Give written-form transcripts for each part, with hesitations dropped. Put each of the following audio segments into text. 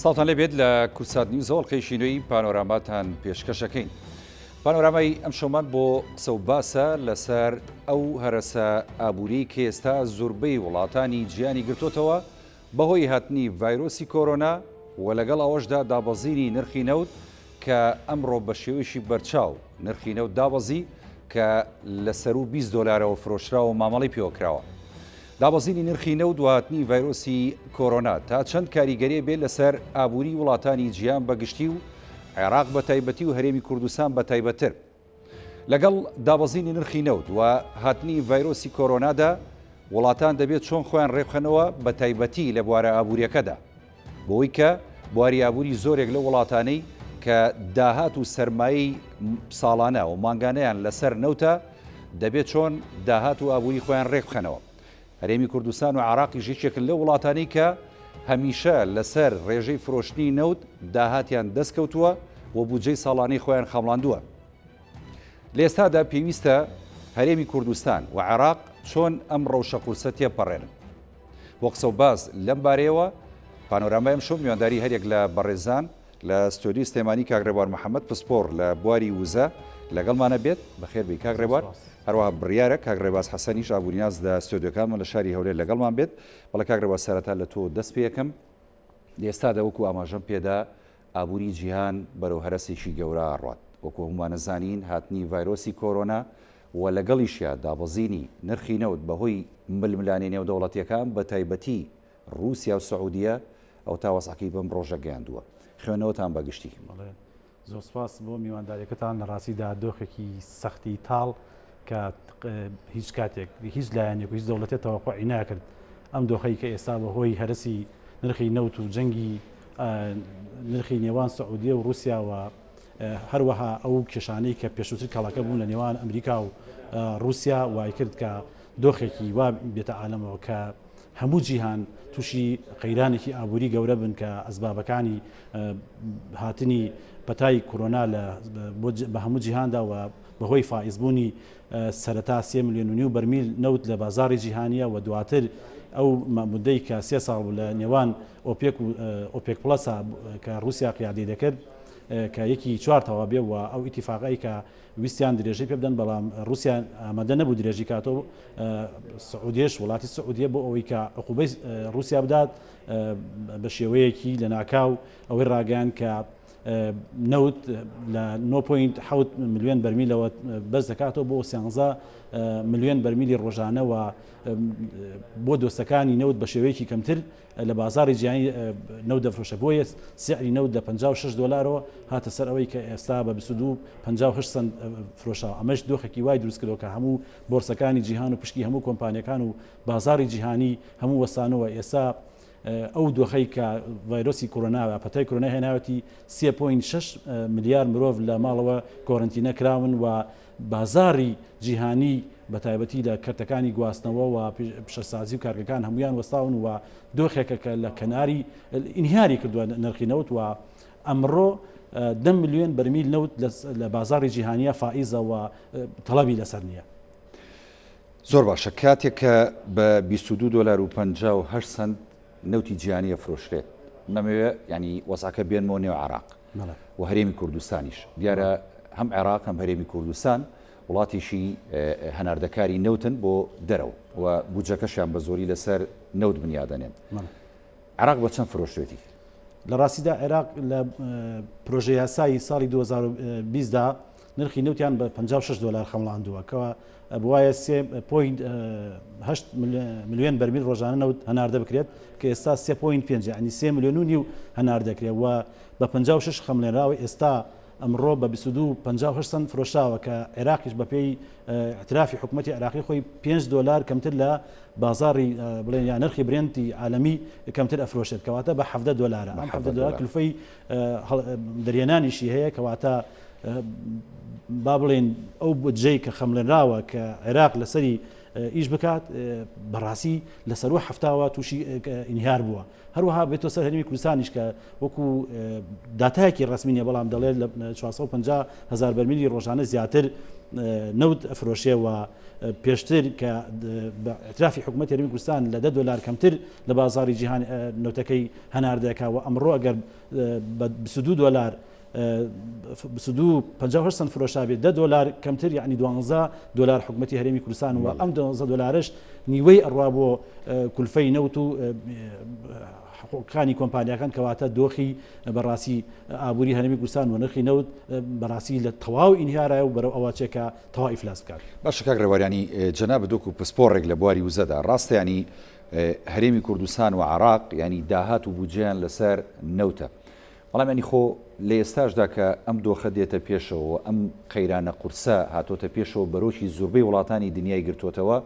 سڵاوتان لێبێت لە کوردسات نیوزەوە ئەڵقەیەکی نوێی پانۆراماتان پێشکەشەکەین. پانۆرامای ئەمشەومان بۆ قسە و باسە لەسەر ئەو هەرەسە ئابووری کە ئێستا زۆربەی وڵاتانی جیهانی گرتۆتەوە بەهۆی هاتنی ڤایرۆسی کۆرۆنا و لەگەڵ ئەوەشدا دابەزینی نرخی نەوت کە ئەمڕۆ بە شێوەیەکی بەرچاو نرخی نەوت دابەزی کە لە سەروو 20 دۆلارەوە فرۆشراوە و مامەڵەی پێوەکراوە. دابەزینی نرخی نەوت و هاتنی ڤایرۆسی کۆرۆنا تا چەند کاریگەری بێت لەسەر ئابووری وڵاتانی جیهان بە گشتی و عێراق بە تایبەتی و هەرێمی کوردستان بە تایبەتتر. لەگەڵ دابەزینی نرخی نەوت و هاتنی ڤایرۆسی کۆرۆنادا وڵاتان دەبێت چۆن خۆیان ڕێبخەنەوە بە تایبەتی لە بوارە ئابووریەکەدا بۆی کە بواری ئابووری زۆرێک لە وڵاتانەی کە داهات و سەرمایەی ساڵانە و مانگانەیان لەسەر نەوتە دەبێت چۆن داهات و ئابووری خۆیان ڕێکبخەنەوە. هەرێمی کوردستان و عێراقیش یەکێکن لەو وڵاتانەی کە هەمیشە لەسەر ڕێژەی فرۆشتنی نەوت داهاتیان دەستکەوتووە و بودجەی ساڵانەی خۆیان خەمڵاندووە. لە ئێستادا پێویستە هەرێمی کوردستان و عێراق چۆن ئەم ڕەوشە قورسە تێپەڕێنن؟ بۆ قسە و باس لەم بارەیەوە پانۆرامای ئەمشەو میوانداری هەریەک لە بەڕێزان لە ستۆدیۆی سلێمانی کاک ڕێبوار محەمەد پسپۆڕ لە بواری وزە لەگەڵمانە بێت، بەخێر بێی کاک ڕێبوار. هەروەها بڕیارە کاک ڕێباز حەسەنیش ئابووریناس لە ستۆدیۆکانمان لە شاری هەولێر لەگەڵمان بێت. بەڵێ کاک ڕێباز سەرەتا لە تۆ دەست پێ ئەکەم. لە ئێستادا وەکو ئاماژەم پێدا ئابووری جیهان بەرەو هەرەسێکی گەورە ئەڕوات. وەکو هەموومان ئەزانین هاتنی ڤایرۆسی کۆرۆنا و لەگەڵیشیا دابەزینی نرخی نەوت بەهۆی ململانێ نێودەوڵەتییەکان بەتایبەتی ڕووسیا و سعودیە ئەوەتا وەزعەکەی بەم ڕۆژە گەیاندووە. خوێندنەوەتان بە گشتی. بەڵێ زۆر سپاس بۆ میوانداریەکەتان، لە ڕاستیدا دۆخێکی سەختی تاڵ کە هیچ کاتێک هیچ لایەنێک و هیچ دەوڵەتێک تەوەقوعی ناکرد ئەم دۆخەی کە ئێستا بەهۆی هەرەسی نرخی نەوت و جەنگی نرخی نێوان سعودیە و ڕووسیاوە هەروەها ئەو کێشانەی کە پێشووتر کەڵەکە بوون لە نێوان ئەمریکا و ڕووسیا وای کرد کە دۆخێکی وا بێتە عالەمەوە کە هەموو جیهان تووشی قەیرانێکی ئابووری گەورە بن کە ئەسبابەکانی هاتنی پەتای کۆرۆنا لە بە هەموو جیهاندا و بەهۆی فائیزبوونی سەرەتا سێ ملیۆن و نیو بەرمیل نەوت لە بازاڕی جیهانیە و دواتر ئەو مدەی کە سێ ساڵ بوو لە نێوان ئۆپێک و ئۆپێک پڵەسا کە ڕووسیا قیادەی دەکرد کە یەکی چوار تەوا بێ و ئەو ئیتیفاقەی کە ویستیان درێژەی پێ بدەن، بەڵام ڕووسیا ئامادە نەبوو درێژی کاتەوە، سعودیەش وڵاتی سعودیە بۆ ئەوەی کە عقوبەی ڕووسیا بدات بە شێوەیەکی لەناکاو ئەوەی ڕاگەیان کە نەوت لە 9.7 ملیۆن بەرمیلەوە بەس دەکاتەوە بۆ 13 ملیۆن بەرمیلی ڕۆژانەوە بۆ دۆستەکانی نەوت بە شێوەیەکی کەمتر لە بازاڕی جیهانی نەوت دەفرۆشێت، بۆیە سعری نەوت لە 56 دۆلارەوە هاتە سەر ئەوەی کە ئێستا بە 22 58 سەنت فرۆشاوە، ئەمەش دۆخێکی وای دروست کردەوە کە هەموو بۆرسەکانی جیهان و پشکی هەموو کۆمپانیەکان و بازاڕی جیهانی هەموو وەستانەوە، ئێستا ئەو دۆخەی کە ڤایرۆسی کۆرۆنا و پەتای کۆرۆنا هێناوەتی 3.6 ملیار مرۆڤ لە ماڵەوە کۆرەنتینە کراون و بازاڕی جیهانی بە تایبەتی لە کەرتەکانی گواستنەوە و پیشەسازی و کارگەکان هەموویان وەستاون و دۆخێکە کە لە کەناری ئینهیاری کردووە نرخی نەوت و ئەمڕۆ دە ملیۆن بەرمیل نەوت لە بازاڕی جیهانیە فائیزە و تەڵەبی لەسەر نییە. زۆر باشە کاتێک کە بە 22 دۆلار و 58 سەنت نەوتی جیهانی ئەفرۆشرێت نەمەوێ ینی وەزعەکە بێنمەوە نێو عێراق و هەرێمی کوردستانیش دیارە هەم عێراق هەم هەرێمی کوردستان وڵاتیشی هەناردەکاری نەوتن بۆ دەرەوە و بودجەکەشیان بە زۆری لەسەر نەوت بنیادەنێن عێراق بە چەند فرۆشتێتی؟ لە ڕاستیدا عێراق لە پرۆژە یاسایی ساڵی 2020 دا نرخی نەوتیان بە 56 دۆلار خەمڵاندووە کەوا بوایە 3.8 ملیۆن بەرمیل ڕۆژانە نەوت هەناردە بکرێت کە ئێستا 3.5 یعنی 3 ملیۆن و نیو هەناردە دەکرێت و بە 56 خەمڵێنراوە ئێستا ئەمڕۆ بە 22.58 سەنت فرۆشراوە کە عێراقیش بەپێی اعترافی حکوومەتی عێراقی خۆی 5 دۆلار کەمتر لە بازاڕی بڵێن یا نرخی برێنتی عالەمی کەمتر ئەفرۆشێت کەواتە بە 17 دۆلارە ئەم 17 دۆلار کلفەی دەرهێنانیشی هەیە کەواتە با بڵێن ئەو بودجەی کە خەمڵێنراوە کە عێراق لەسەری ئیش بکات بەڕاستی لە سەروە هەفتاوە تووشی ئینهار بووە هەروەها بێتۆ سەر هەرێمی کوردستانیش کە وەکو داتایەکی ڕسمی نیە بەڵام دەڵێت لە 450 هزار بەرمیلی ڕۆژانە زیاتر نەوت ئەفرۆشێ و پێشتر کە بە اعترافی حکوومەت هەرێمی کوردستان لە 10 دلار کەمتر لە بازاری جیهان نەوتەکەی هەناردەکە و ئەمڕۆ ئەگەر بە 22 دلار 22 58 سنت فرۆشابێت 10 دلار کەمتر یعنی 12 دلار حکوومەتی هەرێمی کوردستان و ئەم 12 دلارش نیوەی ئەڕوا بۆ کولفەی نەوت و حقوقەکانی کۆمپانیاکان کەواتە دۆخی بەڕاستی ئابووری هەرێمی کوردستان و نرخی نەوت بەڕاستی لە تەواو ئینهیارایە و بەرەو ئەوە چێ کە تەواو ئیفلاس بکات. باشە کاک ڕێوار یانی جەنابت وەکو پسپۆڕێک لە بواری وزەدا ڕاستە یانی هەرێمی کوردستان و عێراق یانی داهات و بودجەیان لەسەر نەوتە بەڵام یانی خۆ لە ئێستاشدا کە ئەم دۆخە دێتە پێشەوە و ئەم قەیرانە قورسە هاتۆتە پێشەوە بەرۆکی زوربەی وڵاتانی دنیای گرتۆتەوە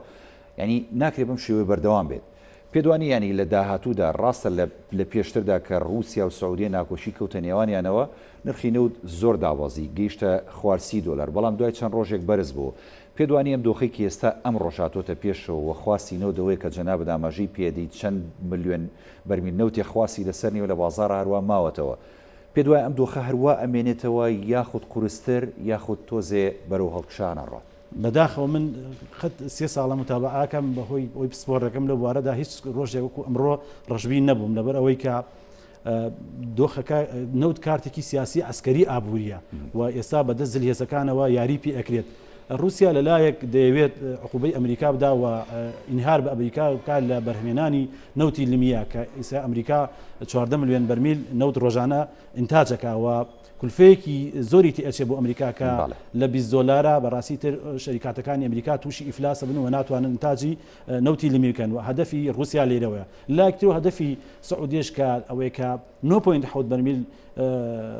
یانی ناکرێ بەم شێوەیە بەردەوام بێت. پێت وانیە یانی لە داهاتوودا، ڕاستە لە لە پێشتردا کە ڕووسیا و سعودیە ناکۆکی کەوتە نێوانیانەوە، نرخی نەوت زۆر دابەزی، گەیشتە خوار سی دۆلار، بەڵام دوای چەند ڕۆژێک بەرز بۆوە. پێت وانیە ئەم دۆخەی کە ئێستا ئەمڕۆش هاتۆتە پێشەوە و خواستی نەوت ئەوەیە کە جەنابت ئاماژەی پێدەی چەند ملیۆن بەرمیل نەوتێ خواستی لەسەر نیە و لە بازاڕا هەروا ماوەتەوە. پێت وایە ئەم دۆخە هەروا ئەمێنێتەوە یاخود قورستر یاخود تۆزێ بەرەو هەڵکشان ئەڕوات؟ بەداخەوە من قەت سێ ساڵە متابعاکەم بەهۆی ئەوی پسپۆڕەکەم لەو بوارەدا هیچ ڕۆژێک وەکو ئەمڕۆ ڕەشبین نەبووم لەبەر ئەوەی کە دۆخەکە نەوت کارتێکی سیاسی عسکەری ئابووریە و ئێستا بەدەست زلهێزەکانەوە یاری پێ ئەکرێت. رووسیا لەلایەک دەیەوێت عقوبەی ئەمریکا بدا و ئینهار بە ئەمریکا بکات لە بەرهمێنانی نەوتی لمیە کە ئیسا ئەمریکا 14 ملیۆن بەرمیل نەوت ڕۆژانە ئینتاجەکە و کولفەیەکی زۆری تێ ئەچێ بۆ ئەمریکا کە لە 20 دۆلارە بەڕاستی تر شەریکاتەکانی ئەمریکا تووشی ئیفلاسە بن و ناتوانن ئینتاجی نەوتی لمی بکەن و هەدەفی رووسیا لێرەوەیە لایەکتر هەدەفی سعودیش کە ئەوەیە کە 9.7 بەرمیل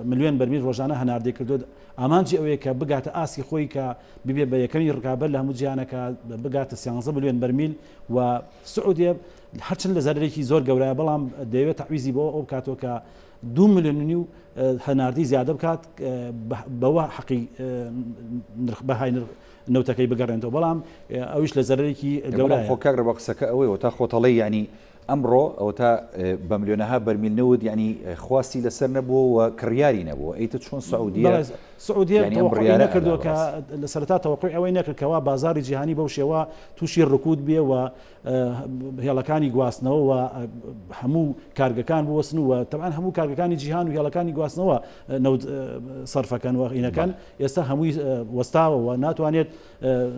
ملیۆن بەرمیل ڕۆژانە هەناردەی کردو ئامانجی ئەوەیە کە بگاتە ئاستی خۆی کە ببێ بە یەکەمی ڕکابەر لە هەموو جیهانەکە بگاتە 13 ملیۆن بەرمیل و سعودیە هەرچەند لە زەرەرێکی زۆر گەورەیە بەڵام دەیەوێت تەعویزی بۆ ئەو بکاتەوە کە دوو ملیۆن و نیو هەناردەی زیادە بکات بەوە حەقی نرخ بەهای نرخ نەوتەکەی بگەڕێنەوە بەڵام ئەویش لە زەرەرێکی گەورە خۆ کاک ڕێبا قسەکە ئەوەیە تا خۆتەڵێی یعنی ئەمڕۆ ئەوەتا بە ملیۆنەها بەرمیل نەوت یعنی خواستی لەسەر نەبووە و کڕیاری نەبووە ئەی تۆ چۆن سعودیە سعودیە یعنی ئەم بڕیارە نەکردووە کە لە سەرەتا تەوەقوعی ئەوەی نەکرد کەوا بازاری جیهانی بەو شێوە تووشی ڕکود بێ و هێڵەکانی گواستنەوە و هەموو کارگەکان بوەستن و تەبعەن هەموو کارگەکانی جیهان و هێڵەکانی گواستنەوە نەوت سەرفەکەن و ئینەکەن ئێستا هەمووی وەستاوە و ناتوانێت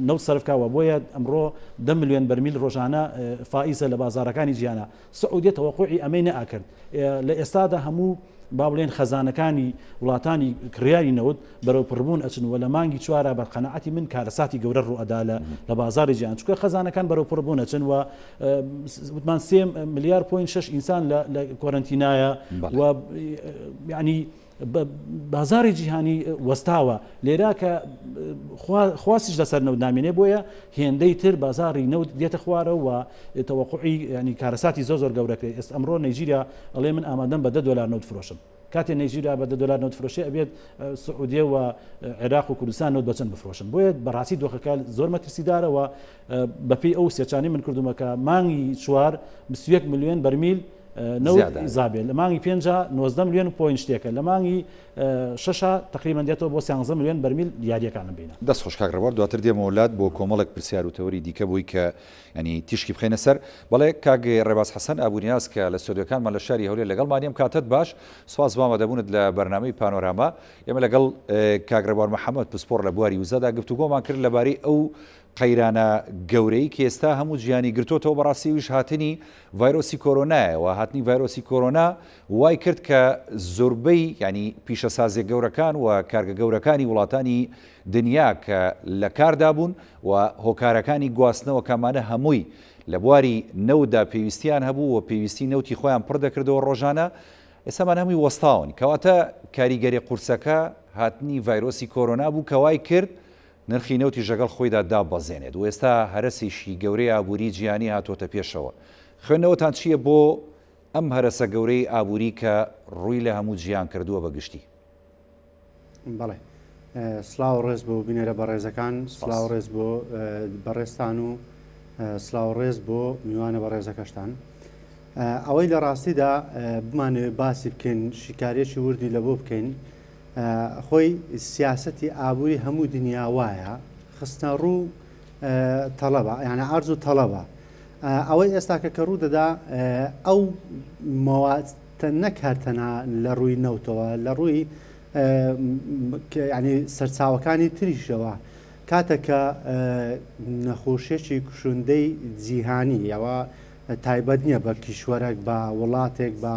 نەوت سەرفکەوە بۆیە ئەمڕۆ دە ملیۆن بەرمیل ڕۆژانە فائیزە لە بازارەکانی جیهانە سعودیە تەوەقوعی ئەمەی نەئەکرد. لە ئێستادا هەموو با بڵێن خەزانەکانی وڵاتانی کڕیاری نەوت بەرەو پڕبوون ئەچن و لە مانگی چوارا بە قەناعەتی من کارەساتی گەورە ڕوو ئەدا لە لە بازاڕی جیهان چونکە خەزانەکان بەرەو پڕبوون ئەچن و وتمان سێ ملیار point شەش ئینسان لە لە کۆرەنتینایە و یعنی بازاڕی جیهانی وەستاوە لێرە کە خواستیش لەسەر نەوت نامێنێ بۆیە هێندەی تر بازاڕی نەوت دێتە خوارەوە و تەوەقوعی ینی کارەساتی زۆر زۆر گەورەکرێت ئێستا ئەمڕۆ نەیجیریا ئەڵێ من ئامادەم بە دە دۆلار نەوت فرۆشم کاتێ نەیجیریا بە دە دۆلار نەوت فرۆشێ ئەبێت سعودیە و عێراق و کوردستان نەوت بەچەند بفرۆشن بۆیە بەڕاستی دۆخەکە زۆر مەترسیدارەوە بەپێی ئەو سێچانی من کردومە کە مانگی چوار 21 ملیۆن بەرمیل نەوت ئیزابێ لە مانگی پێنجا 19 ملیۆن و point شتێکە لە مانگی شەشا تقریبا دێتەوە بۆ 13 ملیۆن بەرمیل یاریەکانم بینە. دەست خۆش کاک ڕێبوار دواتر دێمەوە لات بۆ کۆمەڵێک پرسیار و تەوەری دیکە بۆی کە یانی تیشکی بخەینە سەر. بەڵێ کاک ڕێباز حەسەن ئابووریناس کە لە ستۆدیۆکانمان لە شاری هەولێر لەگەڵمانی ئەم کاتەت باش سوپاس بۆ ئامادەبوونت لە بەرنامەی پانۆراما ئێمە لەگەڵ کاک ڕێبوار محەمەد پسپۆڕ لە بواری وزەدا گفتوگۆمان کرد لەبارەی ئەو قەیرانە گەورەی کە ئێستا هەموو جیهانی گرتۆتەوە بەڕاستی ئەویش هاتنی ڤایرۆسی کۆرۆنایە و هاتنی ڤایرۆسی کۆرۆنا وای کرد کە زۆربەی یعنی پیشەسازیە گەورەکان و کارگە گەورەکانی وڵاتانی دنیا کە لە کاردا بوون و هۆکارەکانی گواستنەوە کامانە هەمووی لە بواری نەوتدا پێویستیان هەبوو و پێویستی نەوتی خۆیان پڕ دەکردەوە ڕۆژانە ئێستامان هەمووی وەستاون کەواتە کاریگەری قورسەکە هاتنی ڤایرۆسی کۆرۆنا بوو کە وای کرد نرخی نەوتیش لەگەڵ خۆیدا داببەزێنێت و ئێستا هەرەسێکی گەورەی ئابووری جیهانی هاتۆتە پێشەوە. خوێندنەوەتان چییە بۆ ئەم هەرەسە گەورەی ئابووری کە ڕووی لە هەموو جیهان کردووە بە گشتی؟ بەڵێ سڵاو ڕێز بۆ بینەرە بەڕێزەکان، سڵاو ڕێز بۆ بەڕێزتان و. سلاو ڕێز بۆ میوانە بەڕێزەکەشتان. ئەوەی لە ڕاستیدا بمانەوێت باسی بکەین شیکاریەکی وردی لە بۆ بکەین خۆی سیاسەتی ئابووری هەموو دنیا وایە خستنە ڕوو تەڵەبە یانە عرض و تەڵەبە ئەوەی ئێستاکە کە ڕوو دەدا ئەو مەواتە نەک هەر تەنها لە ڕووی نەوتەوە لە ڕووی ینی سەرچاوەکانی تریشەوە کاتە کە نەخۆشیەکی کوشندەی جیهانی یاوە تایبەت نییە بە کیشوەرەک بە وڵاتێک بە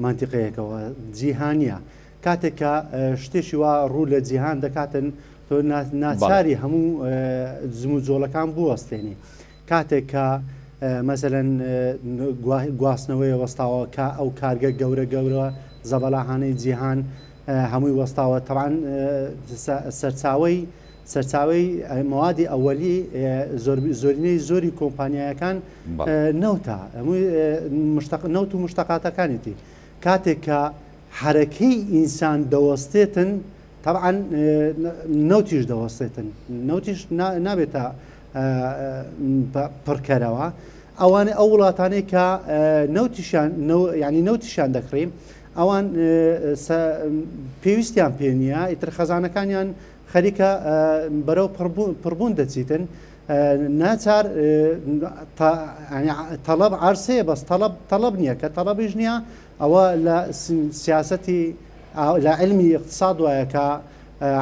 مەنتیقەیەکەوە جیهانیە کاتێک کە شتێکی وا ڕوو لە جیهان دەکاتن تۆ ناچاری هەموو جموجۆڵەکان بوەستێنی کاتێک کە مەسەلەن گواستنەوەی وەستاوە کە ئەو کارگە گەورە گەورە زەبەلاحانەی جیهان هەمووی وەستاوە تەبعەن سەرچاوەی سەرچاوەی مەوادی ئەوەلی زۆرینەی زۆری کۆمپانیایەکان نەوتە هەمووی نەوت و مشتەقاتەکانیتی کاتێک کە حەرەکەی ئینسان دەوەستێتن تەبعەن نەوتیش دەوەستێتن نەوتیش نابێتە پڕکەرەوە ئەوانە ئەو وڵاتانەی کە نەوتیشیان ینی نەوتیشیان دەکڕی ئەوان پێویستیان پێ نییە ئیتر خەزانەکانیان خەریکە بەرەو پڕبوون دەچیتن ناچار تەڵەب عرسەیە بەس تەڵەب تەڵەب نییە کە تەڵەبیش نییە ئەوە لە سیاسەتی لە علمی اقتصاد وایە کە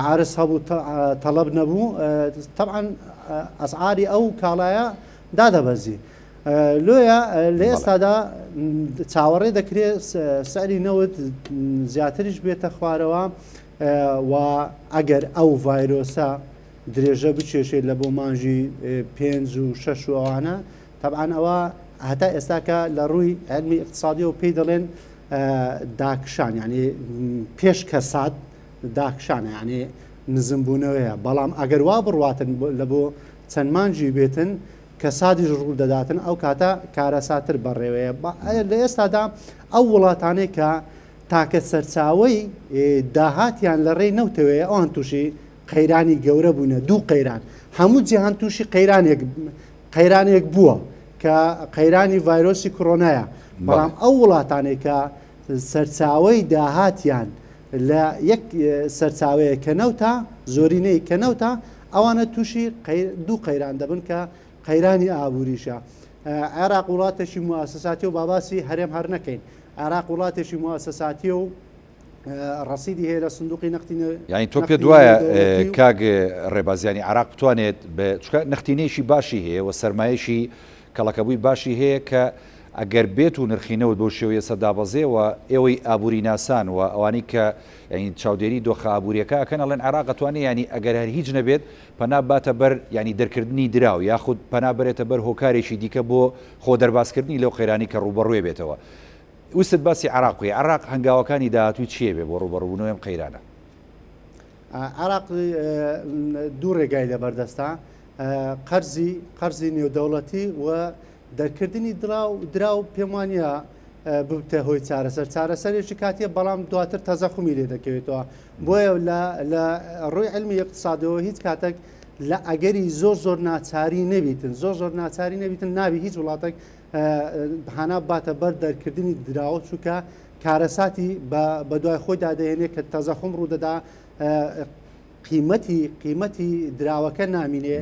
عرس هەبوو تەڵەب نەبوو طبعا ئەسعاری ئەو کاڵایە دادەبەزی لۆیە لە ئێستادا چاوەڕێ دەکرێت سعری نەوت زیاتریش بێتە خوارەوە و ئەگەر ئەو ڤایرۆسە درێژە بکێشێت لە بۆ مانگی پێنج و شەش و ئەوانە تەبعەن ئەوە هەتا ئێستاکە لە ڕووی علمی اقتصادیەوە پێی دەڵێن داکشان یعنی پێش کەسات داکشانە یعنی نزمبوونەوەیە بەڵام ئەگەر وا بڕواتن لە بۆ چەند مانگی بێتن کەسادیش ڕوو دەداتن ئەو کاتە کارەساتر بەڕێوەیە لە ئێستادا ئەو وڵاتانەی کە تاکە سەرچاوەی داهاتیان لە ڕێی نەوتەوەیە ئەوان تووشی قەیرانی گەورە بوونە دوو قەیران هەموو جیهان تووشی قەیرانێک قەیرانێک بووە کە قەیرانی ڤایرۆسی کۆرۆنایە بەڵام ئەو وڵاتانێک کە سەرچاوەی داهاتیان لە یەک سەرچاوەیە کە نەوتە زۆرینەی کە نەوتە ئەوانە تووشی دوو قەیران دەبن کە قەیرانی ئابووریشە عێراق وڵاتێکی موسساتی و باباسی هەرێم هەر نەکەین عێراق وڵاتێکی موسساتیە و ڕەسیدی هەیە لە سندوقی نەختی یانی تۆ پێت وایە کاک ڕێباز یانی عێراق بتوانێت بە چونکە نەختینەیەکی باشی هەیە و سەرمایەکی کەڵەکەبووی باشی هەیە کە ئەگەر بێت و نرخی نەوت بەو شێوەیە سەر دابەزێ و ئێوەی ئابووری ناسان و ئەوانەی کە یانی چاودێری دۆخە ئابووریەکە ئەکەن ئەڵێن عێراق ئەتوانێ یانی ئەگەر هەر هیچ نەبێت پەنا باتە بەر یانی دەرکردنی دراو یاخود پەنا بەرێتە بەر هۆکارێکی دیکە بۆ خۆ دەربازکردنی لەو قەیرانی کە ڕووبەڕووێ بێتەوە. ویستت باسی عێراق بکەی، عێراق هەنگاوەکانی داهاتووی چییە بێ بۆ ڕووبەڕووبوونەوەی ئەم قەیرانە؟ عێراق دوو ڕێگای لەبەردەستە، قەرزی قەرزی نێودەوڵەتی و دەرکردنی دراو دراو پێم وانە ببتە هۆی چارەسەر چارەسەرێکی کاتیە بەڵام دواتر تەزەخمی لێ دەکەوێتەوە بۆیە لە ڕووی علمی اقتصادەوە هیچ کاتێک لە ئەگەری زۆر زۆر ناچاری نەبیتن زۆر زۆر ناچاری نەبیتن نابی هیچ وڵاتێک هانا بباتە بەر دەرکردنی دراوە چونکە کارەساتی بەدوای خۆیدا دەهێنێت کە تەزەخم ڕوودەدا قیمەتی قیمەتی دراوەکە نامینێ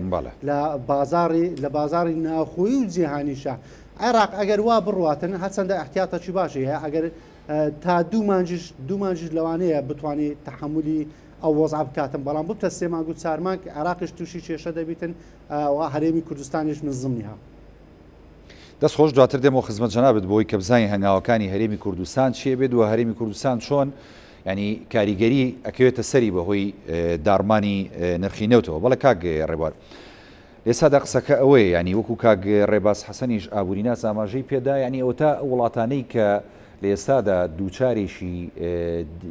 لە بازاری لە بازاری ناوخۆی و جیهانیشە عێراق ئەگەر وا بڕواتن هەرچەندە احتیاطەکی باشی هەیە ئەگەر تا دوو مانجش دوو مانجش لەوانەیە بتوانێت تحملی ئەو وەزع بکاتن بەڵام ببتە سێ مانگ و چوار مانگ عێراقیش تووشی کێشە دەبیتن و هەرێمی کوردستانیش من ضمنها. دەست خۆش دواتر دێمەوە خزمەت جەنابت بۆی کە بزانین هەنگاوەکانی هەرێمی کوردستان چیە بێت و هەرێمی کوردستان چۆن ینی کاریگەری ئەکەوێتە سەری بەهۆی داڕمانی نرخی نەوتەوە بەڵێ کاک ڕێبوار ئێستادا قسەکە ئەوەیە ینی وەکو کاک ڕێباز حەسەنیش ئابووریناس ئاماژەی پێدا ینی ئەوتا وڵاتانەی کە لە ئێستادا دووچارێکی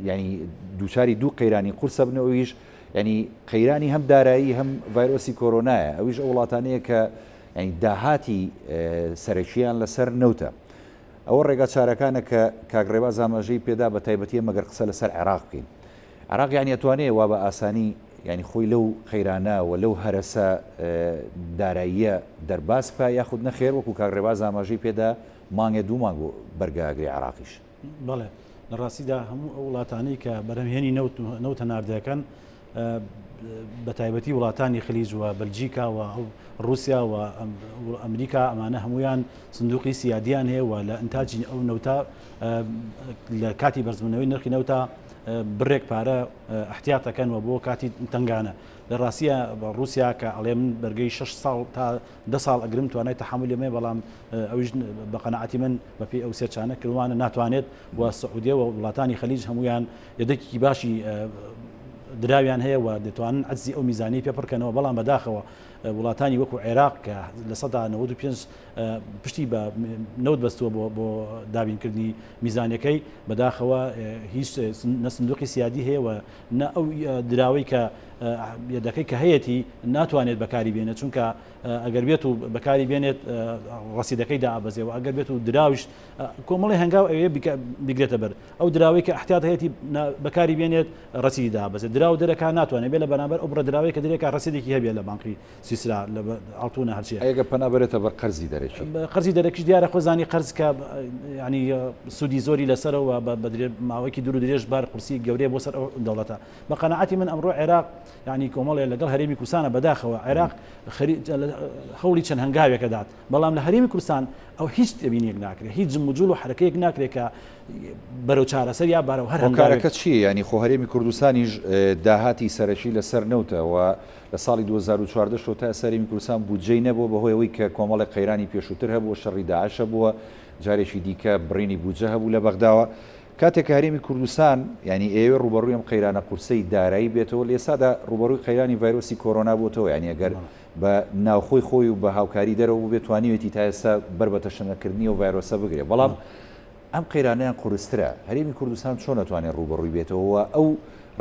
ینی دووچاری دوو قەیرانی قورسە بن ئەویش ینی قەیرانی هەم دارایی هەم ڤایرۆسی کۆرۆنایە ئەویش ئەو وڵاتانەیە کە یانی داهاتی سەرەکییان لەسەر نەوتە. ئەوە ڕێگا چارەکانە کە کاک ڕێباز ئاماژەی پێدا بە تایبەتی ئێمە گەر قسە لەسەر عێراق بکەین. عێراق یانی ئەتوانێ وا بە ئاسانی. یانی خۆی لەو قەیرانە و لەو هەرەسە داراییە دەرباز بکا یاخود نەخێر وەکو کاک ڕێباز ئاماژەی پێدا مانگێ دوو مانگ بۆ بەرگە ئەگرێ عێراقیش؟ بەڵێ لە ڕاستیدا هەموو ئەو وڵاتانەی کە بەرهەمهێنی نەوت نەوت هەناردەکەن بە تایبەتی وڵاتانی خلیج و بەلجیکا و ڕوسیا و ئەمریکا ئەمانە هەمویان سندوقی سیادیان هەیە و لە ئینتاجی ئەو نەوتە لە کاتی بەرزبوونەوەی نرخی نەوتە بڕێک پارە احتیاط ئەکەن و بۆ کاتی تەنگانە لە ڕاستیە ڕوسیا کە ئەڵێ من بەرگەی 6 ساڵ تا ده ساڵ ئەگرم توانای تەحملی مێ بەڵام ئەویش بە قەناعەتی من بەپێی ئەو سێرچانە کردوانە ناتوانێت و سعودیە و وڵاتانی خەلیج هەمویان یەدەکێکی باشی دراویان هەیە و دەتوانن عەجزی ئەو میزانی پێ پڕکەنەوە بەڵام بەداخەوە وڵاتانی وەکو عێراق کە 95% پشتی بە نەوت بەستووە بۆ بۆ دابینکردنی میزانەکەی بەداخەوە هیچ نە سندوقی سیادی هەیە و نە ئەو دراوەی کە یەدەکەی کە هەیەی ناتوانێت بەکاری بێنێت چونکە ئەگەر بێت و بەکاری بێنێت ڕەسیدەکەی دابەزێ و ئەگەر بێت و دراویش کۆمەڵی هەنگاو ئەوێ بگرێتە بەر ئەو دراوەی کە احتیاط هەیەی بەکاری بێنێت ڕەسیدی دابەزێت دراو دەرەکە ناتوانێت بێ لە بەرامبەر ئەو بڕە دراوەی کە درێکە ڕەسیدێکی هەبێت لە بانقی سویسرا لە ئاڵتونە هەرچیە. ئەی ئەگەر پەنا بەرێتە بەر قەرزی دەرەکی؟ قەرزی دەرەکیش دیارە خۆ زانی قەرز کە یانی سوودی زۆری لەسەرە و بە ماوەیەکی دوور و درێژ بار قورسی گەورەیە بۆ سەر ئەو دەوڵەتە. بە قەناعەتی من ئەمڕۆ عێراق یانی کۆمەڵێ لەگەڵ هەرێمی کوردستانە بەداخەوە عێراق هەوڵی چەند هەنگاوێک ئەدات بەڵام لە هەرێمی کوردستان ئەو هیچ تێبینیەک ناکرێت هیچ جموجوڵ و حەرەکەیەک ناکرێت کە بەرەو چارەسەر یا بەرەو هەر هەنگاوێک. هۆکارەکە چییە؟ یانی خۆ هەرێمی کوردستانیش داهاتی سەرەکی لەسەر نەوتە و لە ساڵی 2014 شەوە تا ئێستا هەرێمی کوردستان بودجەی نەبووە بەهۆی ئەوەی کە کۆمەڵێک قەیرانی پێشووتر هەبووە، شەڕی داعش هەبووە، جارێکی دیکە بڕینی بودجە هەبوو لە بەغداوە. کاتێک کە هەرێمی کوردستان یانی ئەیەوێ ڕووبەڕووی ئەم قەیرانە قورسەی دارایی بێتەوە، لە ئێستادا ڕووبەڕووی قەیرانی ڤایرۆسی کۆرۆنا بۆتەوە، یانی ئەگەر بە ناوخۆی خۆی و بە هاوکاری دەرەوە بووبێت توانیوێتی تا ئێستا بەر بە تەشەنەکردنی ئەو ڤایرۆسە بگرێت، بەڵام ئەم قەیرانەیان قورسترە، هەرێمی کوردستان چۆن ئەتوانێت ڕووبەڕووی بێتەوە و ئەو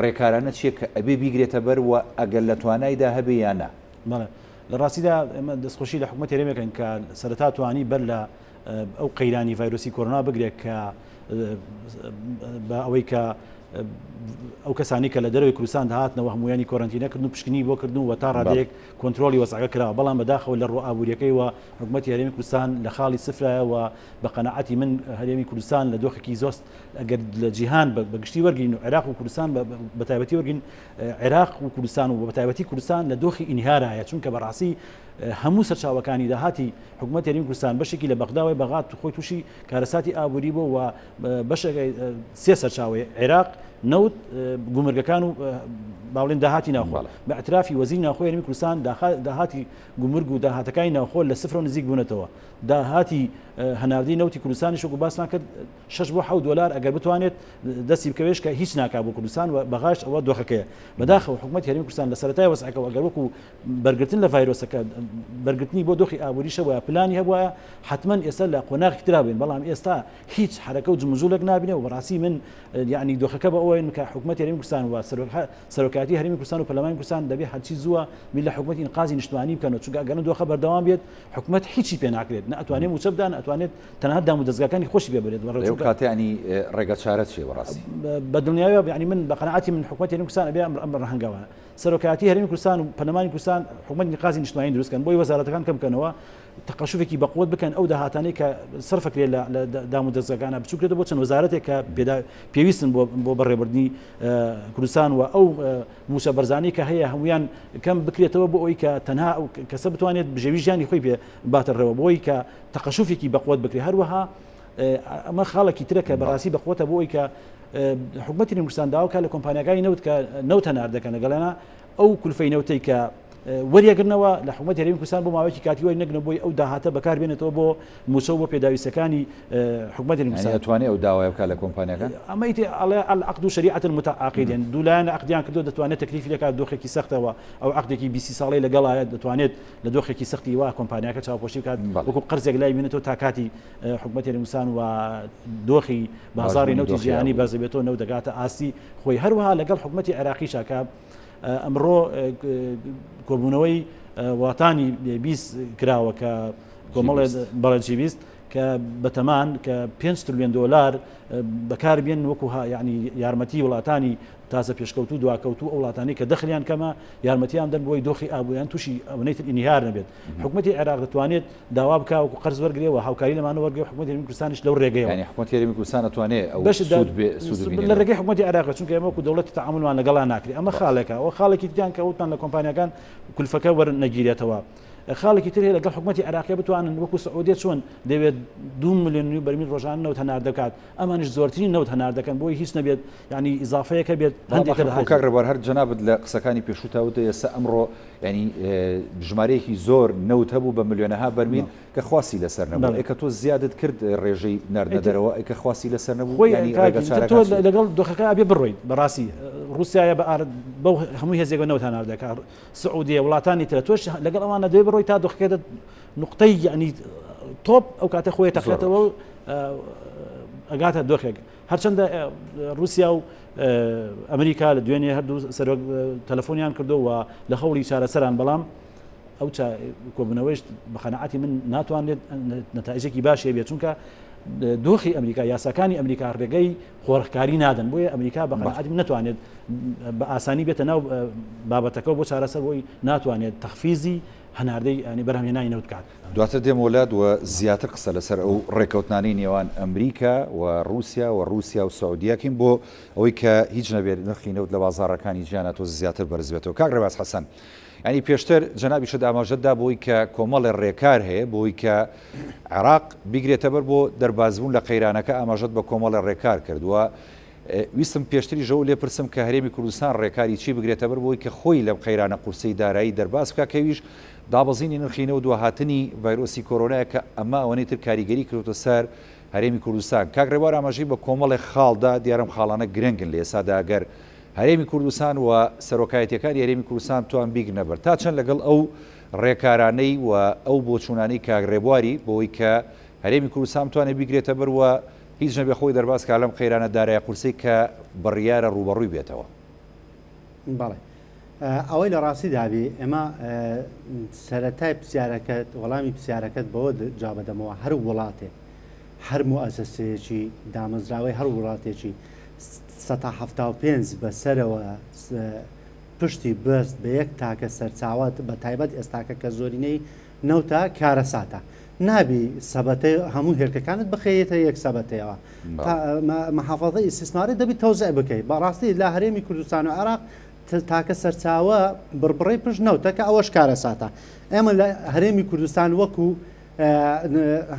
ڕێکارانە چییە کە ئەبێ بیگرێتە بەر و ئەگەر لە توانایدا هەبێ یا نا؟ بەڵێ لە ڕاستیدا ئێمە دەستخۆشی لە حکومەتی هەرێم ئەکەین کە سەرەتا توانی بەر لە ئەو قەیرانی ڤایرۆسی کۆرۆنا بگرێت کە بە ئەوەی کە ئەو کەسانی کە لە دەرەوەی کوردستان دەهاتنەوە هەمویانی کۆرەنتینە کردن و پشکنی بۆ کردن و تا ڕادەیەک کۆنترۆڵی وەزعەکە کراوە بەڵام بەداخەوە لە ڕووە ئابووریەکەی و حکومەتی هەرێمی کوردستان لە خاڵی سفرایە و بە قەناعەتی من هەرێمی کوردستان لە دۆخێکی زۆست ئەگەر لە جیهان بە گشتی وەرگین و عێراق و کوردستان بە تایبەتی وەرگین عێراق و کوردستان و بە تایبەتی کوردستان لە دۆخی ئینهارایە چونکە بەڕاستی هەموو سەرچاوەکانی داهاتی حکوومەت هەرێمی کوردستان بەشێکی لە بەغداوای بەغات خۆی تووشی کارەساتی ئابووری بۆ و بەشێک سێ سەرچاوی عێراق نەوت گومرگەکان و باڵێن داهاتی ناوخۆ بە اعترافی وەزیری ناوخۆی هەرێمی کوردستان داهاتی گومرگ و داهاتەکانی ناوخۆ لە سفرەوە نزیک بوونەتەوە داهاتی هەناردەی نەوتی کوردستانیش وەکو باسمان کرد 6 بۆ 7 دلار ئەگەر بتوانێت دەستی بکەوێش کە هیچ ناکا بۆ کوردستان و بەغاش ئەوە دۆخەکەیە بەداخەوە حکوومەت هەرێمی کوردستان لە سەرەتای وەزعەکەوە ئەگەر وەکو بەرگرتن لە ڤایرۆسەکە بەرگرتنی بۆ دۆخی ئابووریشە وایە پلانی هەبووە حتمما ئێستا لە قۆناغی ترا بین بەڵام ئێستا هیچ حرەکە و جموجوڵێک نابینێ و بەڕاستی من یعنی دۆخەکە بە ئەوەین کە حکوومەت هەرێمی کوردستان و سەرۆکایەتی هەرێمی کوردستان و پەرلەمانی کوردستان دەبێ هەرچی زووە بیر لە حکوومەتی ئینقازی نیشتمانی بکەنەوە چونکە ئەگەر دۆخە بەردەوام بێت حکومەت هیچی پێ ناکرێت نە ئەتوانێت مووچە بدا نە ئەتوانێت تەنانەت دام و دەزگاکانی خۆشی پێ بەرێت بەڕێوە لەو کاتە یانی ڕێگە چارە چییە بەڕاستی؟ بە دڵنیاییەوە یانی من بە قەناعەتی من حکومەتی هەرێمی کوردستان ئەبێ ئەم ڕەهەنگەوە سەرۆکایەتی هەرێمی کوردستان و پەرلەمانی کوردستان حکومەتی نیقازی نیشتمانی دروست کەن بۆی وەزارەتەکان کەم بکەنەوە تەقەشوفێکی بەقوت بکەن ئەو داهاتانەی کە سەرفەکرێت لە دام و دەزگاکانە بچووکرێتەوە بۆ چەند وەزارەتێک کە پێویستن بۆ بەڕێوەبردنی کوردستان و ئەو مووچە بەرزانەی کە هەیە هەمویان کەم بکرێتەوە بۆ ئەوی کە تەنها ئەو کەسە بتوانێت بژێوی ژیانی خۆی پێ باتە ڕێوە بۆی کە تەقەشوفێکی بەقوت بکرێت هەروەها ئەمە خاڵێکی ترە کە بەڕاستی بەقوتە بۆ ئەوی کە حکوومەتی کوردستان داواکە لە کۆمپانیاکانی نەوت کە نەوت هەناردەکەن لەگەڵیانە ئەو کولفەی نەوتەی کە وەریەگرنەوە لە حکوومەتی هەرێمی کوردستان بۆ ماوەیەکی کاتی وەرینەگرنەوە بۆی ئەو داهاتە بەکار بێنێتەوە بۆ مووچە و بۆ پێداویستیەکانی حکوومەتی هەرێمی کوردستان. یانی ئەتوانێ ئەو داوایە بکات لە کۆمپانیاکان؟ ئەمە ئیتر ئەڵێ العقد شریعة المتعاقدین دوو لایەن عەقدیان کردووە دەتوانێت تەکلیفی لێ کات دۆخێکی سەختەوە ئەو عەقدێکی 20 ساڵەی لەگەڵایە دەتوانێت لە دۆخێکی سەختی وا کۆمپانیاکە چاوپۆشی بکات وەکو قەرزێک لای بینێتەوە تا کاتی حکوومەتی هەرێمی کوردستان و دۆخی بازاڕی نەوتی جیهانی بەرز بێتەوە نەوت دەگاتە ئاستی خۆی هەروەها لەگەڵ حکوومەتی عێراقیشا کە ئەمڕۆ کۆبوونەوەی وڵاتانی 20 کراوە کە کۆمەڵێ بەڵێ جی 20. کە بەتەمان کە 5 ترلیۆن دۆلار بەکار بێن وەکو یعنی یارمەتی وڵاتانی تازە پێشکەوتوو دواکەوتوو ئەو وڵاتانەی کە دەخلیان کەمە یارمەتیان دەن بۆی دۆخی ئابوویان تووشی ئەوەنەی تر ئینهیار نەبێت حکومەتی عێراق دەتوانێت داوا بکا وەکو قەرز وەرگێ و هاوکاری لەمانە وەرگێ حکومەتی هەرێمی کوردستانیش لەو ڕێگەیەوە یانی حکومەتی هەرێمی کوردستان دەتوانێت ئەو بەش سوود بێ سوود ببینێت لە ڕێگەی حکومەتی عێراق چونکە ئێمە وەکو دەوڵەت تەعامولمان لەگەڵا ناکرێت ئەمە خاڵێکە ئەوە خاڵێکی تریان کە وتمان لە کۆمپانیاکان کولفەکە وەرنەگیرێتەوە خاڵێکی تر هەیە لەگەڵ حکومەتی عێراقی بتوانن وەکو سعودیە چۆن دەوێت دو ملیۆن و بەرمیل ڕۆژانە نەوت هەناردە بکات ئەمانیش زۆرترین نەوت هەناردە دەکەن بۆی هیچ نەبێت یعنی ئیزافەیەکە بێت هەندێک تر کاک ڕێبوار هەر جەنابت لە قسەکانی پێشوو تا وتە ئێستا ئەمڕۆ ینی ژمارەیەکی زۆر نەوت هەبوو بە ملیۆنەها بەرمیل کە خواستی لەسەر نەبوو ئێ کە تۆ زیادت کرد ڕێژەی ناردنە دەرەوە ئێ کە خواستی لەسەر نەبوو خۆی تۆ لەگەڵ دۆخەکە ئەبێ بڕۆیت بەڕاستی ڕووسایە بە ئارد بەو هەموو هێزێکە نەوت هەناردە دەکات سعودیە وڵاتانی ترە تۆش لەگەڵ ئەوانە دەبێ بڕۆی تا دۆخەکە نقطەی یعنی تۆپ ئەو کاتە خۆی تەقێتەوە و ئەگاتە دۆخێک هەرچەندە رووسیا و ئەمریکا لە دوێنێ هەردوو سەرۆک تەلەفۆنیان کردو و لە هەوڵی چارەسەران بەڵام ئەو کۆبوونەوەیش بە قەناعەتی من ناتوانێت نەتایجێکی باشی بێت چونکە دۆخی ئەمریکا یاساکانی ئەمریکا ڕێگەی قۆرخکاری نادەن بۆیە ئەمریکا بە قەناعەتی من ناتوانێت بە ئاسانی بێتە ناو بابەتەکە بۆ چارەسەر بۆی ناتوانێت تەخفیزی هەناردەی ینی بەرهەمهێنانی نەوت بکات. دواتر دێمەوە لات و زیاتر قسە لەسەر ئەو ڕێکەوتنانەی نێوان ئەمریکا و ڕووسیا و ڕووسیا و سعودیە کەین بۆ ئەوەی کە هیچ نەبێت نرخی نەوت لە بازاڕەکانی جیهانا تۆزێ زیاتر بەرز بێتەوە. کاک ڕێباز حەسەن یانی پێشتر جەنابیشت ئاماژەت دا بۆی کە کۆمەڵێ ڕێکار هەیە بۆی کە عێراق بیگرێتەبەر بۆ دەربازبوون لە قەیرانەکە ئاماژەت بە کۆمەڵێ ڕێکار کرد و ویستم پێشتریش ئەوە لێ پرسم کە هەرێمی کوردستان ڕێکاری چی بگرێتەبەر بۆی کە خۆی لەم قەیرانە قورسەی دارایی دەرباز بکا کە ئەویش دابەزینی نرخی نەوت و هاتنی ڤایرۆسی کۆرۆنایە کە ئەمە ئەوەنەی تر کاریگەری کردۆتە سەر هەرێمی کوردستان. کاک ڕێبوار ئاماژەی بە کۆمەڵێک خاڵ دا، دیارە ئەم خاڵانە گرنگن لە ئێستادا ئەگەر هەرێمی کوردستان و سەرۆکایەتیەکانی هەرێمی کوردستان بتوان بیگرنە بەر تا چەند لەگەڵ ئەو ڕێکارانەی و ئەو بۆچوونانەی کاک ڕێبواری بۆی کە هەرێمی کوردستان بتوانێت بیگرێتە بەر و هیچ نەبێ خۆی دەرباز کا لەم قەیرانە دارایە قورسەی کە بڕیارە ڕووبەڕووی بێتەوە. بەڵێ. ئەوەی لە ڕاستیدا بی ئێمە سەرەتای پرسیارەکەت وەڵامی پرسیارەکەت بەوە جواب دەمەوە هەر وڵاتێک هەر موئەسەسەیەکی دامەزراوەی هەر وڵاتێکی 75 بەسەرەوە پشتی بەست بە یەک تاکە سەرچاوە بە تایبەت ئێستاکە کە زۆرینەی نەوتە کارەساتە نابی سەبەتەی هەموو هێلکەکانت بخەیتە یەک سەبەتەیەوە محافظە ئیسیسماری دەبی تەوزع بکەیت بەڕاستی لە هەرێمی کوردستان و عێراق تاکە سەرچاوە بڕبڕەی پشت نەوتە کە ئەوەش کارەساتە ئێمە لە هەرێمی کوردستان وەکو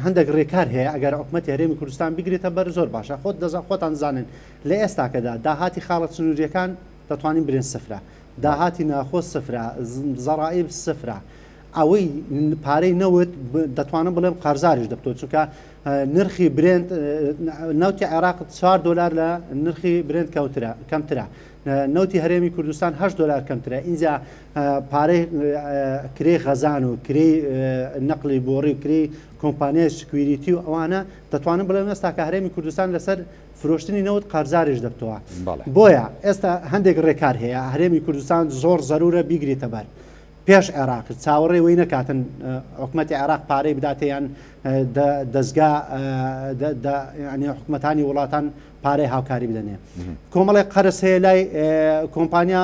هەندێک ڕێکار هەیە ئەگەر حکومەتی هەرێمی کوردستان بگرێتە بەر زۆر باشە خۆت دەزان خۆتان زانن لە ئێستاکەدا داهاتی خاڵە سنووریەکان دەتوانین برێن سفرە داهاتی ناخۆ سفرە زەڕائیب سفرە ئەوەی پارەی نەوت دەتوانم بڵێم قەرزاریش دەبتەوە چونکە نرخی برێنت نەوتی عێراق 4 دلار لە نرخی برێنت کەوترە کەمترە نەوتی هەرێمی کوردستان 8 دلار کەمترە ئینجا پارەی کرێی خەزان و کرێی نەقلی بۆڕی و کرێی کۆمپانیای security و ئەوانە دەتوانم بڵێم ئێستا کە هەرێمی کوردستان لەسەر فرۆشتنی نەوت قەرزاریش دەبتەوە بۆیە ئێستا هەندێک ڕێکار هەیە هەرێمی کوردستان زۆر زەرورە بیگریتە بەر پێش عێراق چاوەڕێی وەی نەکاتن حکومەتی عێراق پارەی بداتێ یان دەزگا ینی حکومەتانی وڵاتان پارەی هاوکاری بدەنێ کۆمەڵێک قەرز هەیە لای کۆمپانیا